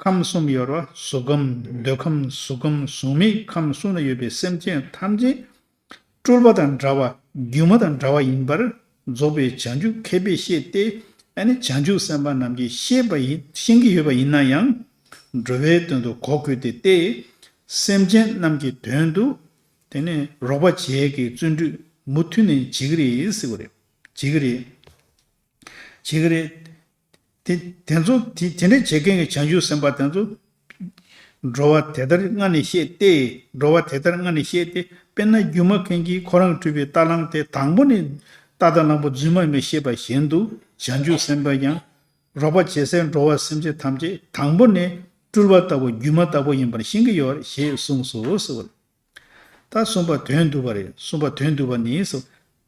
ཁམས་གསུམ་ཡོད་རེད་བ། གཟུགས་ཁམས་འདོད་ཁམས་གཟུགས་ཁམས་གཟུགས་མེད་ཁམས་གསུམ་ན་ཡོད་པའི་སེམས་ཅན་ཐམས་ཅད་སྤྲུལ་པ་དང་འདྲ་བ་སྒྱུ་མ་དང་འདྲ་བ་ཡིན་པར་རྫོགས་པའི་བྱང་ཆུབ་མཁས་པས་ཤེས་ཏེ། ཨ་ནི་བྱང་ཆུབ་སེམས་དཔའ་རྣམས་ཀྱིས་ཤེས་པ་ཡིན་ཤེས་ཀྱི་ཡོད་པ་ཡིན་ན་ཡང་། འགྲོ་བའི་དོན་དུ་གོ་དགོས་ཏེ་སྟེ། སེམས་ཅན་རྣམས་ཀྱི་དོན་དུ་དེ་ནི་རོགས་པ་བྱེད་ཀྱི་བརྩོན་འགྲུས་མུ་མཐུད་ནས་བྱེད་ཀྱི་རེད་ཟེར་བ་རེད། བྱེད་ཀྱི་རེད། བྱེད་ཀྱི་རེད། དེ་དེ་ཚོ་དེ་དེ་འདྲ་བྱེད་མཁན་གྱི་བྱང་ཆུབ་སེམས་དཔའ་དེ་ཚོ་འགྲོ་བ་དེ་ལྟར་སྔ་ནས་ཤེས་ཏེ། འགྲོ་བ་དེ་ལྟར་སྔ་ནས་ཤེས་ཏེ། དཔེར་ན་སྒྱུ་མ་མཁན་གྱིས་ཁོ་རང་སྤྲུལ་པའི་རྟ་གླང་དེ་དང་པོ་ནས་རྟ་དང་གླང་པོ་རྫུན་མ་ཡིན་པ་ཤེས་པ་བཞིན་དུ་བྱང་ཆུབ་སེམས་དཔའ་ཀྱང་ རོགས་པ་བྱེད་སའི་འགྲོ་བ་སེམས་ཅན་ཐམས་ཅད་དང་པོ་ནས་སྤྲུལ་པ་ལྟ་བུ་སྒྱུ་མ་ལྟ་བུ་ཡིན་པར་ཤེས་ཀྱི་ཡོད་ཞེས་གསུངས་སོ་ཟེར་བ། ད་གསུམ་པ་དོན་བསྡུ་བ་རེད། གསུམ་པ་དོན་བསྡུ་བ་ནི་སོ།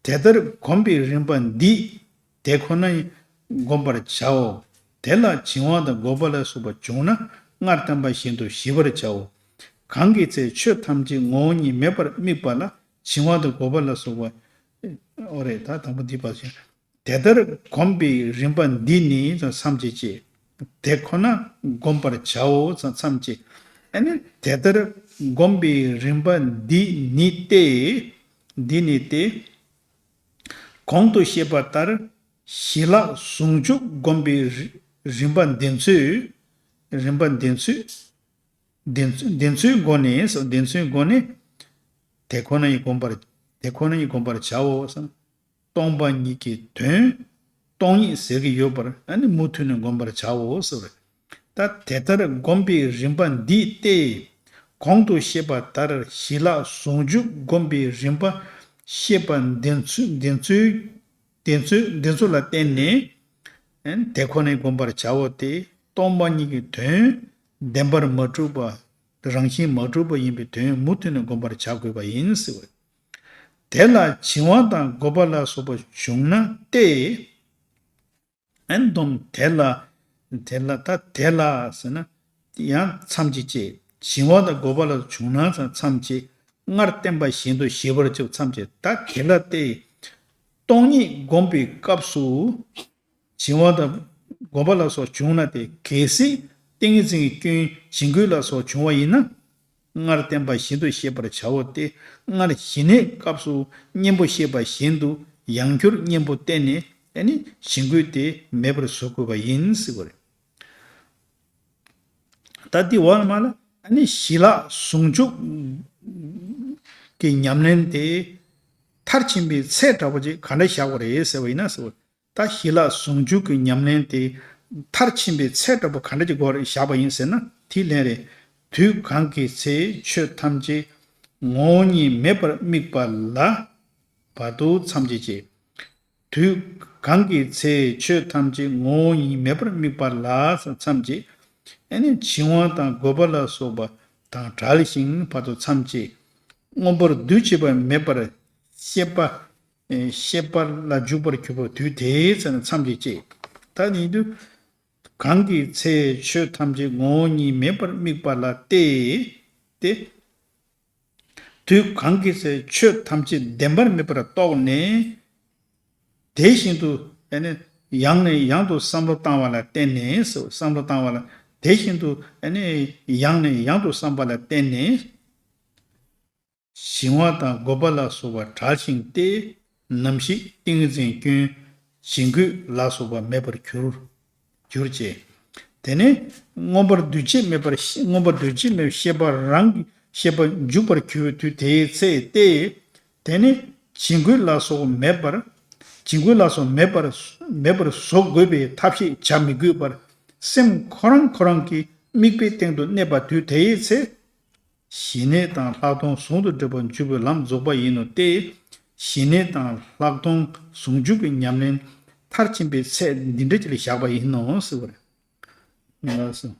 དེ་ལྟར་བསྒོམས་པའི་རིམ་པ་འདིས་དེ་ཁོ་ན་བསྒོམ་པར་བྱའོ། དེ་ལ་བྱིང་བ་དང་རྒོད་པ་ལ་སོགས་པ་བྱུང་ན་སྔར་བསྟན་པ་བཞིན་དུ་ཞི་བར་བྱའོ། གང་གི་ཚེ་ཆོས་ཐམས་ཅད་ངོ་བོ་ཉིད་མེད་པར་དམིགས་པ་ལ་བྱིང་བ་དང་རྒོད་པ་ལ་སོགས་པ། ཨོ་རེད། ད་དང་པོ་འདི་བ་ཞིག་དེ་ལྟར་བསྒོམས་པའི་རིམ་པ་འདི་ནི་མཚམས་བཅད་ཅེས། དེ་ཁོ་ན་བསྒོམ་པར་བྱའོ་མཚམས་བཅད། ཨ་ནི་དེ་ལྟར་བསྒོམས་པའི་རིམ་པ་འདི་ནི་སྟེ། འདི་ནི་སྟེ། གོང་དུ་བཤད་པ་ལྟར་ཞི་ལྷག་ཟུང་འཇུག་བསྒོམས་པའི་རི་རིམ་པ་འདི་ཚོའི། རིམ་པ་འདི་ཚོའི། འདི་ཚོ་འདི་ཚོའི་སྒོ་ནས་སོ། འདི་ཚོའི་སྒོ་ནས་དེ་ཁོ་ན་ཡིས་བསྒོམ་པར། དེ་ཁོ་ན་ཡིས་བསྒོམ་པར་བྱའོ་སོ། སྟོང་པ་ཉིད་ཀྱི་དོན་སྟོང་ཉིད་ཟེར་གྱི་ཡོད་པར་ཨ་ནི་མུ་མཐུད་ནས་བསྒོམ་པར་བྱའོ་ཟེར་བ་རེད། ད་དེ་ལྟར་བསྒོམས་པའི་རིམ་པ་འདི་སྟེ། གོང་དུ་བཤད་པ་ལྟར་ཞི་ལྷག་ཟུང་འཇུག་བསྒོམས་པའི་རིམ་པ་བཤད་པ་འདི་ཚོ་འདི་ཚོའི་འདི་ཚོ་འདི་ཚོ་ལ་བརྟེན་ནས་དེ་ཁོ་ནས་བསྒོམ་པར་བྱའོ་སྟེ། སྟོང་པ་ཉིད་ཀྱི་དོན་བདེན་པར་མ་གྲུབ་པ། རང་བཞིན་མ་གྲུབ་པ་ཡིན་པའི་དོན་མུ་མཐུད་ནས་བསྒོམ་པར་བྱ་དགོས་པ་ཡིན་ཟེར་བས། དེ་ལ་བྱིང་བ་དང་རྒོད་པ་ལ་སོགས་པ་བྱུང་ན་སྟེ། ཨན་དོམ་དེ་ལ། དེ་ལ་ད་དེ་ལ་ཟེར་ན། ཡང་མཚམས་ཀྱི་བཅད། བྱིང་བ་དང་རྒོད་པ་ལ་བྱུང་ན་མཚམས་བཅད། སྔར་བསྟན་པ་བཞིན་དུ་ཞི་བར་བྱེད་མཚམས་བཅད། ད་དེ་ལ་སྟེ། སྟོང་ཉིད་བསྒོམ་པའི་སྐབས་སུ། བྱིང་བ་དང་རྒོད་པ་ལ་སོགས་བྱུང་ན་སྟེ། གལ་སྲིད་ཏིང་ངེ་འཛིན་གྱི་སྐྱོན་བྱིང་རྒོད་ལ་སོགས་བྱུང་བ་ཡིན་ན། སྔར་བསྟན་པ་བཞིན་དུ་ཤེས་པར་བྱའོ་སྟེ། སྔར་ཞི་གནས་སྐབས་སུ་གཉེན་པོ་བཤད་པ་བཞིན་དུ་ཡང་བསྐྱར་གཉེན་པོ་བསྟེན་ནས་ཨ་ནི་བྱིང་རྒོད་དེ་མེད་པར་བཟོ་དགོས་པ་ཡིན་ཟེར་བ་རེད། ད་འདི་འོག་མ་ལ་ཨ་ནི་ཞི་ལྷག་ཟུང་འཇུག་གི་ཉམས་ལེན་དེ་མཐར་ཕྱིན་པའི་ཚད་འདྲ་པོ་ཅིག་ག་འདྲ་བཞག་པ་རེད་ཟེར་བ་ཡིན་ན་ཟེར་བ། ད་ཞི་ལྷག་ཟུང་འཇུག་གི་ཉམས་ལེན་དེ་མཐར་ཕྱིན་པའི་ཚད་འདྲ་པོ་ག་འདྲ་ཅིག་སྒོ་རེ་བཞག་པ་ཡིན་ཟེར་ན། དེའི་ལན་རེ། དུས་གང་གི་ཚེ་ཆོས་ཐམས་ཅད་ངོ་བོ་ཉིད་མེད་པར་དམིགས་པ་ལ་བར་དུ་མཚམས་བཅད་ཅེས། དུས་གང་གི་ཚེ་ཆོས་ཐམས་ཅད་ངོ་བོ་ཉིད་མེད་པར་དམིགས་པ་ལ་མཚམས་བཅད། ཨ་ནི་བྱིང་བ་དང་རྒོད་པ་ལ་སོགས་པ་དང་བྲལ་ཞིང་བར་དུ་མཚམས་བཅད། མངོན་པར་འདུ་བྱེད་པ་མེད་པར་ཤེས་པ། ཤེས་པ་ལ་འཇུག་པར་གྱུར་པ་དུས་དེའི་ཚེ་ན་མཚམས་བཅད་ཅེས། ད་ནི་དུས་གང་གི་ཚེ་ཆོས་ཐམས་ཅད་ངོ་བོ་ཉིད་མེད་པར་དམིགས་པ་ལ་སྟེ། སྟེ། དུས་གང་གི་ཚེ་ཆོས་ཐམས་ཅད་བདེན་པར་མེད་པར་རྟོགས་ནས། དེ་བཞིན་དུ་ཨ་ནི་ཡང་ནས་ཡང་དུ་བསམ་བློ་བཏང་བ་ལ་བརྟེན་ནས་སོ། བསམ་བློ་བཏང་བ་ལ་དེ་བཞིན་དུ་ཨ་ནི་ཡང་ནས་ཡང་དུ་བསམ་པ་ལ་བརྟེན་ནས། བྱིང་བ་དང་རྒོད་པ་ལ་སོགས་པ་བྲལ་ཞིང་སྟེ། ནམ་ཞིག་ཏིང་ངེ་འཛིན་སྐྱོན་བྱིང་རྒོད་ལ་སོགས་པ་མེད་པར་གྱུར། གྱུར་ཅེས། དེ་ནས་མངོན་པར་འདུ་བྱེད་མེད་པར་ཤེས། མངོན་པར་འདུ་བྱེད་མེད་པར་ཤེས་པ་རང་གི་ཤེས་པ་འཇུག་པར་གྱུར་པའི་དུས་དེའི་ཚེ་སྟེ། དེ་ནས་བྱིང་རྒོད་ལ་སོགས་མེད་པར། བྱིང་རྒོད་ལ་སོགས་མེད་པར། མེད་པར་བཟོ་དགོས་པའི་ཐབས་ཤེས་བྱ་མི་དགོས་པར། སེམས་ཁོ་རང་ཁོ་རང་གི་དམིགས་པའི་སྟེང་དུ་གནས་པ་དུས་དེའི་ཚེ། ཞི་གནས་དང་ལྷག་མཐོང་ཟུང་དུ་འབྲེལ་བར་འཇུག་པའི་ལམ་རྫོགས་པ་ཡིན་ནོ་སྟེ། ཞི་གནས་དང་ལྷག་མཐོང་ཟུང་འཇུག་གི་ཉམས་ལེན་མཐར་ཕྱིན་པའི་ཚད་འདི་འདྲ་ཅིག་ལ་བཞག་པ་ཡིན་ནོ་ཟེར་བ་རེད། ལགས་སོ།